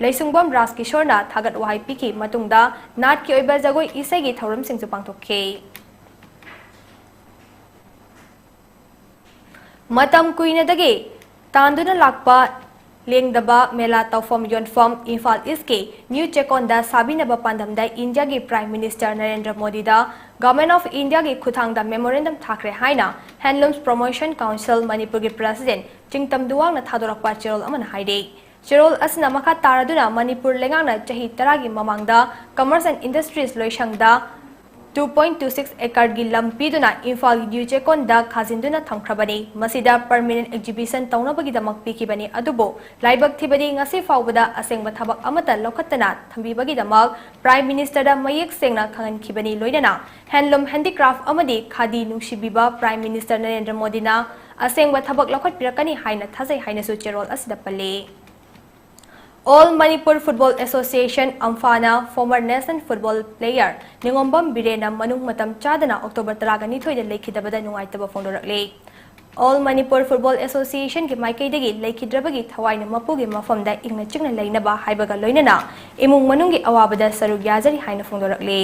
ꯂꯩꯁꯨꯡꯕꯝ ꯔꯥꯖꯀꯤꯁꯣꯔꯅ ꯊꯥꯒꯠ ꯋꯥꯍꯩ ꯄꯤꯈꯤ꯫ ꯃꯇꯨꯡꯗ ꯅꯥꯠꯀꯤ ꯑꯣꯏꯕ ꯖꯒꯣꯏ ꯏꯁꯩꯒꯤ ꯊꯧꯔꯝꯁꯤꯡꯁꯨ ꯄꯥꯡꯊꯣꯛꯈꯤ꯫ ꯃꯇꯝ ꯀꯨꯏꯅꯗꯒꯤ ꯇꯥꯟꯗꯨꯅ ꯂꯥꯛꯄ ꯂꯦꯡꯗꯕ ꯃꯦꯂꯥ ꯇꯧꯐꯝ ꯌꯣꯟꯐꯝ ꯏꯝꯐꯥꯜ ꯏꯁꯀꯤ ꯅ꯭ꯌꯨ ꯆꯦꯀꯣꯟꯗ ꯁꯥꯕꯤꯅꯕ ꯄꯥꯟꯗꯝꯗ ꯏꯟꯗꯤꯌꯥꯒꯤ ꯄ꯭ꯔꯥꯏꯝ ꯃꯤꯅꯤꯁꯇꯔ ꯅꯔꯦꯟꯗ꯭ꯔ ꯃꯣꯗꯤꯗ ꯒꯚꯔꯟꯃꯦꯟꯠ ꯑꯣꯐ ꯏꯟꯗꯤꯌꯥꯒꯤ ꯈꯨꯠꯊꯥꯡꯗ ꯃꯦꯃꯣꯔꯦꯟꯗꯝ ꯊꯥꯈ꯭ꯔꯦ ꯍꯥꯏꯅ ꯍꯦꯟꯂꯨꯝꯁ ꯄ꯭ꯔꯣꯃꯣꯁꯟ ꯀꯥꯎꯟꯁꯤꯜ ꯃꯅꯤꯄꯨꯔꯒꯤ ꯄ꯭ꯔꯦꯁꯤꯗꯦꯟꯠ ꯆꯤꯡꯇꯝ ꯗꯨꯋꯥꯡꯅ ꯊꯥꯗꯣꯔꯛꯄ ꯆꯦꯔꯣꯜ ꯑꯃꯅ ꯍꯥꯏꯔꯤ꯫ ꯆꯦꯔꯣꯜ ꯑꯁꯤꯅ ꯃꯈꯥ ꯇꯥꯔꯗꯨꯅ ꯃꯅꯤꯄꯨꯔ ꯂꯩꯉꯥꯛꯅ ꯆꯍꯤ ꯇꯔꯥꯒꯤ ꯃꯃꯥꯡꯗ Commerce and Industries ꯂꯣꯏꯁꯪꯗ two point two six acreꯒꯤ ꯂꯝ ꯄꯤꯗꯨꯅ ꯏꯝꯐꯥꯜꯒꯤ ꯅ꯭ꯌꯨ ꯆꯦꯛꯀꯣꯟꯗ ꯈꯥꯖꯤꯟꯗꯨꯅ ꯊꯝꯈ꯭ꯔꯕꯅꯤ꯫ ꯃꯁꯤꯗ permanent exhibition ꯇꯧꯅꯕꯒꯤꯗꯃꯛ ꯄꯤꯈꯤꯕꯅꯤ, ꯑꯗꯨꯕꯨ ꯂꯥꯏꯕꯛ ꯊꯤꯕꯗꯤ ꯉꯁꯤ ꯐꯥꯎꯕꯗ ꯑꯁꯦꯡꯕ ꯊꯕꯛ ꯑꯃꯠꯇ ꯂꯧꯈꯠꯇꯅ ꯊꯝꯕꯤꯕꯒꯤꯗꯃꯛ Prime Ministerꯗ ꯃꯌꯦꯛ ꯁꯦꯡꯅ ꯈꯪꯍꯟꯈꯤꯕꯅꯤ꯫ ꯂꯣꯏꯅꯅ handloom handicraft ꯑꯃꯗꯤ ꯈꯥꯗꯤ ꯅꯨꯡꯁꯤꯕꯤꯕ Prime Minister ꯅꯔꯦꯟꯗ꯭ꯔ ꯃꯣꯗꯤꯅ ꯑꯁꯦꯡꯕ ꯊꯕꯛ ꯂꯧꯈꯠꯄꯤꯔꯛꯀꯅꯤ ꯍꯥꯏꯅ ꯊꯥꯖꯩ ꯍꯥꯏꯅꯁꯨ ꯆꯦꯔꯣꯜ ꯑꯁꯤꯗ ꯄꯜꯂꯤ꯫ All Manipur Football Association, ꯑꯝꯐꯥꯅ former national football player ꯅꯤꯉꯣꯝꯕꯝ ꯕꯤꯔꯦꯟꯅ ꯃꯅꯨꯡ ꯃꯇꯝ ꯆꯥꯗꯅ ꯑꯣꯛꯇꯣꯕꯔ ꯇꯔꯥꯒ ꯅꯤꯊꯣꯏꯗ ꯂꯩꯈꯤꯗꯕꯗ ꯅꯨꯡꯉꯥꯏꯇꯕ ꯐꯣꯡꯗꯣꯔꯛꯂꯤ꯫ All Manipur Football Associationꯒꯤ ꯃꯥꯏꯀꯩꯗꯒꯤ ꯂꯩꯈꯤꯗ꯭ꯔꯕꯒꯤ ꯊꯋꯥꯏꯅ ꯃꯄꯨꯒꯤ ꯃꯐꯝꯗ ꯏꯪꯅ ꯆꯤꯛꯅ ꯂꯩꯅꯕ ꯍꯥꯏꯕꯒ ꯂꯣꯏꯅꯅ ꯏꯃꯨꯡ ꯃꯅꯨꯡꯒꯤ ꯑꯋꯥꯕꯗ ꯁꯔꯨꯛ ꯌꯥꯖꯔꯤ ꯍꯥꯏꯅ ꯐꯣꯡꯗꯣꯔꯛꯂꯤ꯫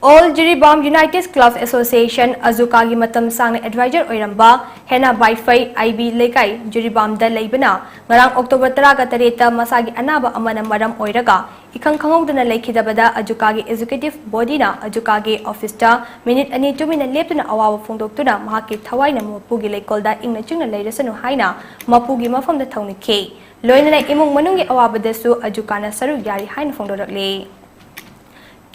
All Jiribam United Club Association, ꯑꯖꯨꯀꯥꯒꯤ ꯃꯇꯝ ꯁꯥꯡꯅ advisor ꯑꯣꯏꯔꯝꯕ ꯍꯦꯅꯥ ꯕꯥꯏꯐꯩ, ꯑꯥꯏꯕꯤ ꯂꯩꯀꯥꯏ, ꯖꯤꯔꯤꯕꯥꯝꯗ ꯂꯩꯕꯅ ꯉꯔꯥꯡ ꯑꯣꯛꯇꯣꯕꯔ ꯇꯔꯥꯒ ꯇꯔꯦꯠꯇ ꯃꯁꯥꯒꯤ ꯑꯅꯥꯕ ꯑꯃꯅ ꯃꯔꯝ ꯑꯣꯏꯔꯒ ꯏꯈꯪ ꯈꯪꯍꯧꯗꯅ ꯂꯩꯈꯤꯗꯕꯗ ꯑꯖꯨꯀꯥꯒꯤ executive bodyꯅ ꯑꯖꯨꯀꯥꯒꯤ officeꯇ minute ꯑꯅꯤ ꯇꯨꯃꯤꯟꯅ ꯂꯦꯞꯇꯨꯅ ꯑꯋꯥꯕ ꯐꯣꯡꯗꯣꯛꯇꯨꯅ ꯃꯍꯥꯛꯀꯤ ꯊꯋꯥꯏꯅ ꯃꯄꯨꯒꯤ ꯂꯩꯀꯣꯜꯗ ꯏꯪꯅ ꯆꯤꯡꯅ ꯂꯩꯔꯁꯅꯨ ꯍꯥꯏꯅ ꯃꯄꯨꯒꯤ ꯃꯐꯝꯗ ꯊꯧꯅꯤꯈꯤ꯫ ꯂꯣꯏꯅꯅ ꯏꯃꯨꯡ ꯃꯅꯨꯡꯒꯤ ꯑꯋꯥꯕꯗꯁꯨ ꯑꯖꯨꯀꯥꯅ ꯁꯔꯨꯛ ꯌꯥꯔꯤ ꯍꯥꯏꯅ ꯐꯣꯡꯗꯣꯔꯛꯂꯤ꯫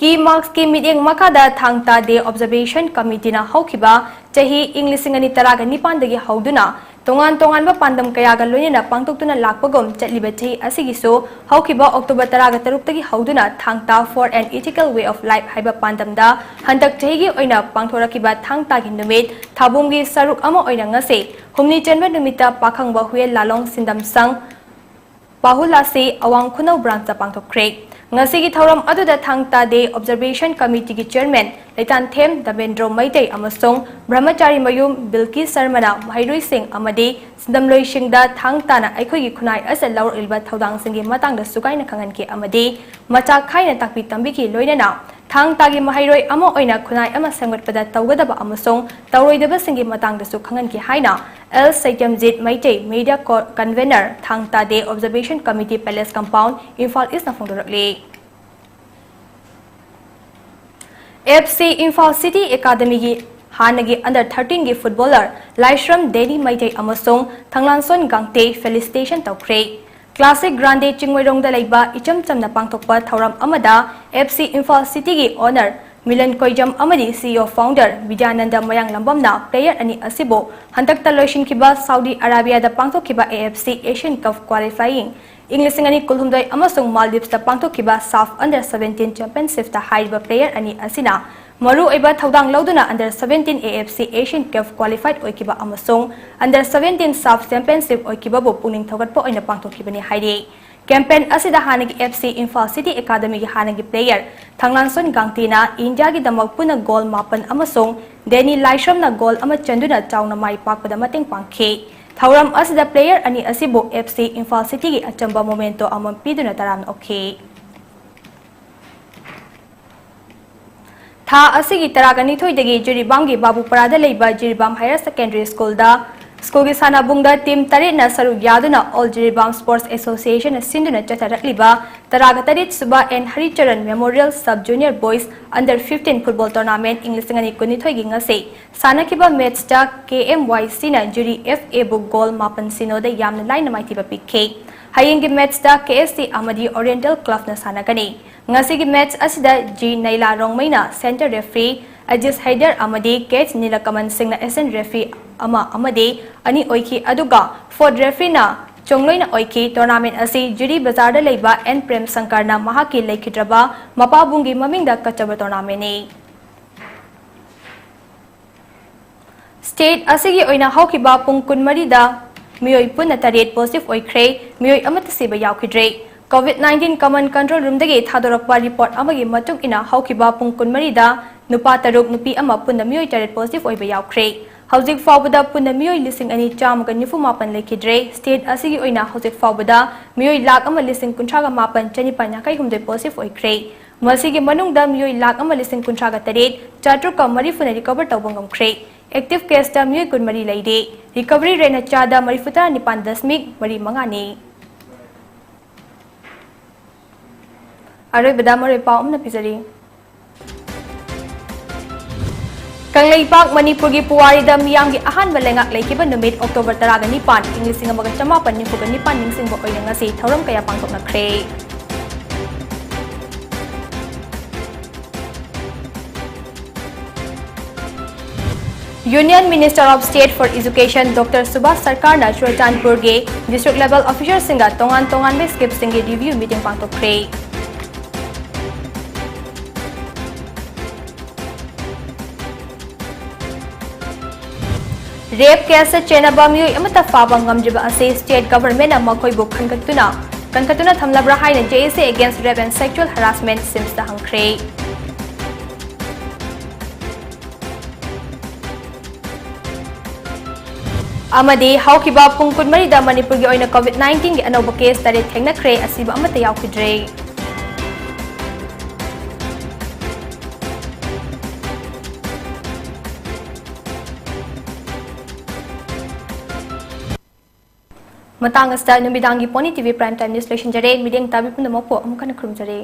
ꯀꯤ ꯃꯥꯔꯛꯁꯀꯤ ꯃꯤꯠꯌꯦꯡ ꯃꯈꯥꯗ ꯊꯥꯡ ꯇꯥ ꯗꯦ ꯑꯣꯕꯖꯔꯕꯦꯁꯟ ꯀꯃꯤꯇꯤꯅ ꯍꯧꯈꯤꯕ ꯆꯍꯤ ꯏꯪ ꯂꯤꯁꯤꯡ ꯑꯅꯤ ꯇꯔꯥꯒ ꯅꯤꯄꯥꯟꯗꯒꯤ ꯍꯧꯗꯨꯅ ꯇꯣꯉꯥꯟ ꯇꯣꯉꯥꯟꯕ ꯄꯥꯟꯗꯝ ꯀꯌꯥꯒ ꯂꯣꯏꯅꯅ ꯄꯥꯡꯊꯣꯛꯇꯨꯅ ꯂꯥꯛꯄꯒꯨꯝ ꯆꯠꯂꯤꯕ ꯆꯍꯤ ꯑꯁꯤꯒꯤꯁꯨ ꯍꯧꯈꯤꯕ ꯑꯣꯛꯇꯣꯕꯔ ꯇꯔꯥꯒ ꯇꯔꯨꯛꯇꯒꯤ ꯍꯧꯗꯨꯅ ꯊꯥꯡ ꯇꯥ for an ethical way of life ꯍꯥꯏꯕ ꯄꯥꯟꯗꯝꯗ ꯍꯟꯗꯛ ꯆꯍꯤꯒꯤ ꯑꯣꯏꯅ ꯄꯥꯡꯊꯣꯔꯛꯈꯤꯕ ꯊꯥꯡ ꯇꯥꯒꯤ ꯅꯨꯃꯤꯠ ꯊꯥꯕꯣꯡꯒꯤ ꯁꯔꯨꯛ ꯑꯃ ꯑꯣꯏꯅ ꯉꯁꯤ ꯍꯨꯝꯅꯤ ꯆꯟꯕ ꯅꯨꯃꯤꯠꯇ ꯄꯥꯈꯪꯕ ꯍꯨꯌꯦꯟ ꯂꯥꯂꯣꯡ ꯁꯤꯟꯗꯝ ꯁꯪ ꯄꯥꯍꯨꯂꯥꯁꯤ ꯑꯋꯥꯡ ꯈꯨꯅꯧ branchꯇ ꯄꯥꯡꯊꯣꯛꯈ꯭ꯔꯦ꯫ ꯉꯁꯤꯒꯤ ꯊꯧꯔꯝ ꯑꯗꯨꯗ ꯊꯥꯡ Ta day observation ꯀꯃꯤꯇꯤꯒꯤ chairman ꯂꯩꯇꯥꯟꯊꯦꯝ ꯗꯕꯦꯟꯗ꯭ꯔꯣ Meitei ꯑꯃꯁꯨꯡ ꯕ꯭ꯔꯍꯃꯆꯥꯔꯤ ꯃꯌꯨꯝ ꯕꯤꯜꯀꯤꯁ ꯁꯔꯃꯅ ꯃꯍꯩꯔꯣꯏꯁꯤꯡ ꯑꯃꯗꯤ ꯁꯤꯟꯗꯝꯂꯣꯏꯁꯤꯡꯗ ꯊꯥꯡ ꯇꯥꯅ ꯑꯩꯈꯣꯏꯒꯤ ꯈꯨꯟꯅꯥꯏ ꯑꯁꯤꯗ ꯂꯧꯔꯛꯂꯤꯕ ꯊꯧꯗꯥꯡꯁꯤꯡꯒꯤ ꯃꯇꯥꯡꯗ ꯁꯨꯒꯥꯏꯅ ꯈꯪꯍꯟꯈꯤ ꯑꯃꯗꯤ ꯃꯆꯥꯛ ꯈꯥꯏꯅ ꯇꯥꯛꯄꯤ ꯇꯝꯕꯤꯈꯤ꯫ ꯂꯣꯏꯅꯅ ꯊꯥꯡ ꯇꯥꯒꯤ ꯃꯍꯩꯔꯣꯏ ꯑꯃ ꯑꯣꯏꯅ ꯈꯨꯟꯅꯥꯏ ꯑꯃ ꯁꯦꯝꯒꯠꯄꯗ ꯇꯧꯒꯗꯕ ꯑꯃꯁꯨꯡ ꯇꯧꯔꯣꯏꯗꯕꯁꯤꯡꯒꯤ ꯃꯇꯥꯡꯗꯁꯨ ꯈꯪꯍꯟꯈꯤ ꯍꯥꯏꯅ L Seitamjit Meitei, media co-, convener, Thang Ta day observation committee, palace compound, Imphal ꯏꯁꯅ ꯐꯣꯡꯗꯣꯔꯛꯂꯤ꯫ ꯑꯦꯐ ꯁꯤ ꯏꯝꯐꯥꯜ ꯁꯤꯇꯤ ꯑꯦꯀꯥꯗꯃꯤꯒꯤ ꯍꯥꯟꯅꯒꯤ under thirteen ꯒꯤ footballer ꯂꯥꯏꯁ꯭ꯔꯝ ꯗꯦꯅꯤ ꯃꯩꯇꯩ ꯑꯃꯁꯨꯡ ꯊꯪꯂꯥꯡꯁꯣꯟ ꯒꯥꯡꯇꯦ felicitation ꯇꯧꯈ꯭ꯔꯦ꯫ Classic Grande ꯆꯤꯡꯃꯩꯔꯣꯡꯗ ꯂꯩꯕ ꯏꯆꯝ ꯆꯝꯅ ꯄꯥꯡꯊꯣꯛꯄ ꯊꯧꯔꯝ ꯑꯃꯗ F C Imphal ꯁꯤꯇꯤꯒꯤ owner Milan ꯀꯣꯏꯖꯝ ꯑꯃꯗꯤ C E O founder Bidyananda ꯃꯌꯥꯡꯂꯝꯕꯝꯅ player ꯑꯅꯤ ꯑꯁꯤꯕꯨ ꯍꯟꯗꯛꯇ ꯂꯣꯏꯁꯤꯟꯈꯤꯕ ꯁꯥꯎꯗꯤ ꯑꯔꯥꯕꯤꯌꯥꯗ ꯄꯥꯡꯊꯣꯛꯈꯤꯕ A F C Asian Cup qualifying ꯏꯪ ꯂꯤꯁꯤꯡ ꯑꯅꯤ ꯀꯨꯟꯍꯨꯝꯗꯣꯏ ꯑꯃꯁꯨꯡ ꯃꯥꯜꯗꯤꯞꯁꯇ ꯄꯥꯡꯊꯣꯛꯈꯤꯕ SAFF under seventeen championship ꯇ ꯍꯥꯏꯔꯤꯕ player ꯑꯅꯤ ꯑꯁꯤꯅ ꯃꯔꯨ ꯑꯣꯏꯕ ꯊꯧꯗꯥꯡ ꯂꯧꯗꯨꯅ under seventeen A F C Asian Cup qualified ꯑꯣꯏꯈꯤꯕ ꯑꯃꯁꯨꯡ under seventeen SAFF championship ꯑꯣꯏꯈꯤꯕꯕꯨ ꯄꯨꯛꯅꯤꯡ ꯊꯧꯒꯠꯄ ꯑꯣꯏꯅ ꯄꯥꯡꯊꯣꯛꯈꯤꯕꯅꯤ ꯍꯥꯏꯔꯤ꯫ Campaign ꯑꯁꯤꯗ ꯍꯥꯟꯅꯒꯤ F C ꯏꯝꯐꯥꯜ ꯁꯤꯇꯤ ꯑꯦꯀꯥꯗꯃꯤꯒꯤ ꯍꯥꯟꯅꯒꯤ player ꯊꯪꯂꯥꯡꯁꯣꯟ ꯒꯥꯡꯇꯤꯅ ꯏꯟꯗꯤꯌꯥꯒꯤꯗꯃꯛ ꯄꯨꯟꯅ goal ꯃꯥꯄꯟ ꯑꯃꯁꯨꯡ ꯗꯦꯅꯤ ꯂꯥꯏꯁ꯭ꯔꯝꯅ goal ꯑꯃ ꯆꯟꯗꯨꯅ ꯆꯥꯎꯅ ꯃꯥꯏ ꯄꯥꯛꯄꯗ ꯃꯇꯦꯡ ꯄꯥꯡꯈꯤ꯫ ꯊꯧꯔꯝ ꯑꯁꯤꯗ player ꯑꯅꯤ ꯑꯁꯤꯕꯨ F C ꯏꯝꯐꯥꯜ ꯁꯤꯇꯤꯒꯤ ꯑꯆꯝꯕ memento ꯑꯃꯃꯝ ꯄꯤꯗꯨꯅ ꯇꯔꯥꯝꯅ ꯑꯣꯛꯈꯤ꯫ ꯊꯥ ꯑꯁꯤꯒꯤ ꯇꯔꯥꯒ ꯅꯤꯊꯣꯏꯗꯒꯤ ꯖꯤꯔꯤꯕꯥꯝꯒꯤ ꯕꯥꯕꯨꯄꯔꯥꯗ ꯂꯩꯕ ꯖꯤꯔꯤꯕꯥꯝ Higher Secondary School ꯗ school ꯒꯤ ꯁꯥꯟꯅꯕꯨꯡꯗ team ꯇꯔꯦꯠꯅ ꯁꯔꯨꯛ ꯌꯥꯗꯨꯅ All Jiribam Sports Association ꯅ ꯁꯤꯟꯗꯨꯅ ꯆꯠꯊꯔꯛꯂꯤꯕ ꯇꯔꯥꯒ ꯇꯔꯦꯠ ꯁꯨꯕ N ꯍꯔꯤꯆꯔꯟ Memorial Sub Junior Boys Under fifteen Football Tournament ꯏꯪ ꯂꯤꯁꯤꯡ ꯑꯅꯤ ꯀꯨꯟꯅꯤꯊꯣꯏꯒꯤ ꯉꯁꯤ ꯁꯥꯟꯅꯈꯤꯕ match ꯇ K M Y C ꯅ ꯖꯤꯔꯤ F A ꯕꯨ goal ꯃꯥꯄꯟ ꯁꯤꯅꯣꯗ ꯌꯥꯝꯅ ꯂꯥꯏꯅ ꯃꯥꯏꯊꯤꯕ ꯄꯤꯈꯤ꯫ ꯍꯌꯦꯡꯒꯤ match ꯇ K S C ꯑꯃꯗꯤ Oriental Club ꯅ ꯁꯥꯟꯅꯒꯅꯤ꯫ ꯉꯁꯤꯒꯤ match ꯑꯁꯤꯗ G ꯅꯩꯂꯥ ꯔꯣꯡꯃꯩꯅ center referee, ꯑꯖꯤꯖ ꯍꯩꯗꯔ ꯑꯃꯗꯤ K H ꯅꯤꯂꯀꯃꯟ ꯁꯤꯡꯅ assistant referee ꯑꯃ ꯑꯃꯗꯤ ꯑꯅꯤ ꯑꯣꯏꯈꯤ, ꯑꯗꯨꯒ fourth referee ꯅ ꯆꯣꯡꯂꯣꯏꯅ ꯑꯣꯏꯈꯤ꯫ Tournament ꯑꯁꯤ ꯖꯤꯔꯤ ꯕꯖꯥꯔꯗ ꯂꯩꯕ N ꯄ꯭ꯔꯦꯝ ꯁꯪꯀꯔꯅ ꯃꯍꯥꯛꯀꯤ ꯂꯩꯈꯤꯗ꯭ꯔꯕ ꯃꯄꯥꯕꯨꯡꯒꯤ ꯃꯃꯤꯡꯗ ꯀꯠꯆꯕ tournament ꯅꯤ꯫ State ꯑꯁꯤꯒꯤ ꯑꯣꯏꯅ ꯍꯧꯈꯤꯕ ꯄꯨꯡ ꯀꯨꯟꯃꯔꯤꯗ ꯃꯤꯑꯣꯏ ꯄꯨꯟꯅ ꯇꯔꯦꯠ positive ꯑꯣꯏꯈ꯭ꯔꯦ, ꯃꯤꯑꯣꯏ ꯑꯃꯠꯇ ꯁꯤꯕ ꯌꯥꯎꯈꯤꯗ꯭ꯔꯦ꯫ COVID nineteen Command Control Room ꯗꯒꯤ ꯊꯥꯗꯣꯔꯛꯄ report ꯑꯃꯒꯤ ꯃꯇꯨꯡ ꯏꯟꯅ ꯍꯧꯈꯤꯕ ꯄꯨꯡ ꯀꯨꯟꯃꯔꯤꯗ ꯅꯨꯄꯥ ꯇꯔꯨꯛ, ꯅꯨꯄꯤ ꯑꯃ ꯄꯨꯟꯅ ꯃꯤꯑꯣꯏ ꯇꯔꯦꯠ positive ꯑꯣꯏꯕ ꯌꯥꯎꯈ꯭ꯔꯦ꯫ ꯍꯧꯖꯤꯛ ꯐꯥꯎꯕꯗ ꯄꯨꯟꯅ ꯃꯤꯑꯣꯏ ꯂꯤꯁꯤꯡ ꯑꯅꯤ ꯆꯥꯝꯃꯒ ꯅꯤꯐꯨ ꯃꯥꯄꯟ ꯂꯩꯈꯤꯗ꯭ꯔꯦ꯫ State ꯑꯁꯤꯒꯤ ꯑꯣꯏꯅ ꯍꯧꯖꯤꯛ ꯐꯥꯎꯕꯗ ꯃꯤꯑꯣꯏ ꯂꯥꯈ ꯑꯃ ꯂꯤꯁꯤꯡ ꯀꯨꯟꯊ꯭ꯔꯥꯒ ꯃꯥꯄꯟ ꯆꯅꯤꯄꯥꯟ ꯌꯥꯡꯈꯩ ꯍꯨꯝꯗꯣꯏ positive ꯑꯣꯏꯈ꯭ꯔꯦ꯫ ꯃꯁꯤꯒꯤ ꯃꯅꯨꯡꯗ ꯃꯤꯑꯣꯏ ꯂꯥꯈ ꯑꯃ ꯂꯤꯁꯤꯡ ꯀꯨꯟꯊ꯭ꯔꯥꯒ ꯇꯔꯦꯠ ꯆꯥꯇ꯭ꯔꯨꯛꯀ ꯃꯔꯤꯐꯨꯅ recover ꯇꯧꯕ ꯉꯝꯈ꯭ꯔꯦ꯫ Active case ꯇ ꯃꯤꯑꯣꯏ ꯀꯨꯟꯃꯔꯤ ꯂꯩꯔꯦ꯫ Recovery rate ꯅ ꯆꯥꯗ ꯃꯔꯤꯐꯨꯇꯔꯥ ꯅꯤꯄꯥꯟ ꯗꯁꯃꯤꯛ ꯃꯔꯤ ꯃꯉꯥꯅꯤ꯫ ꯑꯔꯣꯏꯕꯗ ꯃꯔꯨꯑꯣꯏ ꯄꯥꯎ ꯑꯃꯅ ꯄꯤꯖꯔꯤ꯫ ꯀꯪꯂꯩꯄꯥꯛ ꯃꯅꯤꯄꯨꯔꯒꯤ ꯄꯨꯋꯥꯔꯤꯗ ꯃꯤꯌꯥꯝꯒꯤ ꯑꯍꯥꯟꯕ ꯂꯩꯉꯥꯛ ꯂꯩꯈꯤꯕ ꯅꯨꯃꯤꯠ ꯑꯣꯛꯇꯣꯕꯔ ꯇꯔꯥꯒ ꯅꯤꯄꯥꯟ, ꯏꯪ ꯂꯤꯁꯤꯡ ꯑꯃꯒ ꯆꯃꯥꯄꯟ ꯅꯤꯐꯨꯒ ꯅꯤꯄꯥꯟ ꯅꯤꯡꯁꯤꯡꯕ ꯑꯣꯏꯅ ꯉꯁꯤ ꯊꯧꯔꯝ ꯀꯌꯥ ꯄꯥꯡꯊꯣꯛꯅꯈ꯭ꯔꯦ꯫ Union Minister of State for Education Doctor Subhash ꯁꯔꯀꯥꯔꯅ ꯆꯨꯔꯆꯥꯟꯄꯨꯔꯒꯤ district level officerꯁꯤꯡꯒ ꯇꯣꯉꯥꯟ ꯇꯣꯉꯥꯟꯕ schemeꯁꯤꯡꯒꯤ review meeting ꯄꯥꯡꯊꯣꯛꯈ꯭ꯔꯦ꯫ Rape caseꯇ ꯆꯦꯟꯅꯕ ꯃꯤꯑꯣꯏ ꯑꯃꯠꯇ ꯐꯥꯕ ꯉꯝꯗ꯭ꯔꯤꯕ ꯑꯁꯤ state governmentꯅ ꯃꯈꯣꯏꯕꯨ ꯈꯟꯒꯠꯇꯨꯅ, ꯀꯟꯈꯠꯇꯨꯅ ꯊꯝꯂꯕ꯭ꯔꯥ ꯍꯥꯏꯅ J A C Against Rape and Sexual Harassment SIMHSꯇ ꯍꯪꯈ꯭ꯔꯦ꯫ ꯑꯃꯗꯤ ꯍꯧꯈꯤꯕ ꯄꯨꯡ ꯀꯨꯟꯃꯔꯤꯗ ꯃꯅꯤꯄꯨꯔꯒꯤ ꯑꯣꯏꯅ COVID nineteenꯒꯤ ꯑꯅꯧꯕ case ꯇꯔꯦꯠ ꯊꯦꯡꯅꯈ꯭ꯔꯦ, ꯑꯁꯤꯕ ꯑꯃꯠꯇ ꯌꯥꯎꯈꯤꯗ꯭ꯔꯦ꯫ ꯃꯇꯥꯡ ꯑꯁꯤꯗ ꯅꯨꯃꯤꯗꯥꯡꯒꯤ Pony TV Prime Time News ꯂꯣꯏꯁꯤꯟꯖꯔꯦ꯫ ꯃꯤꯠꯌꯦꯡ ꯇꯥꯕꯤ ꯄꯨꯝꯅꯃꯛꯄꯨ ꯑꯃꯨꯛ ꯍꯟꯅ ꯈꯨꯔꯨꯝꯖꯔꯤ꯫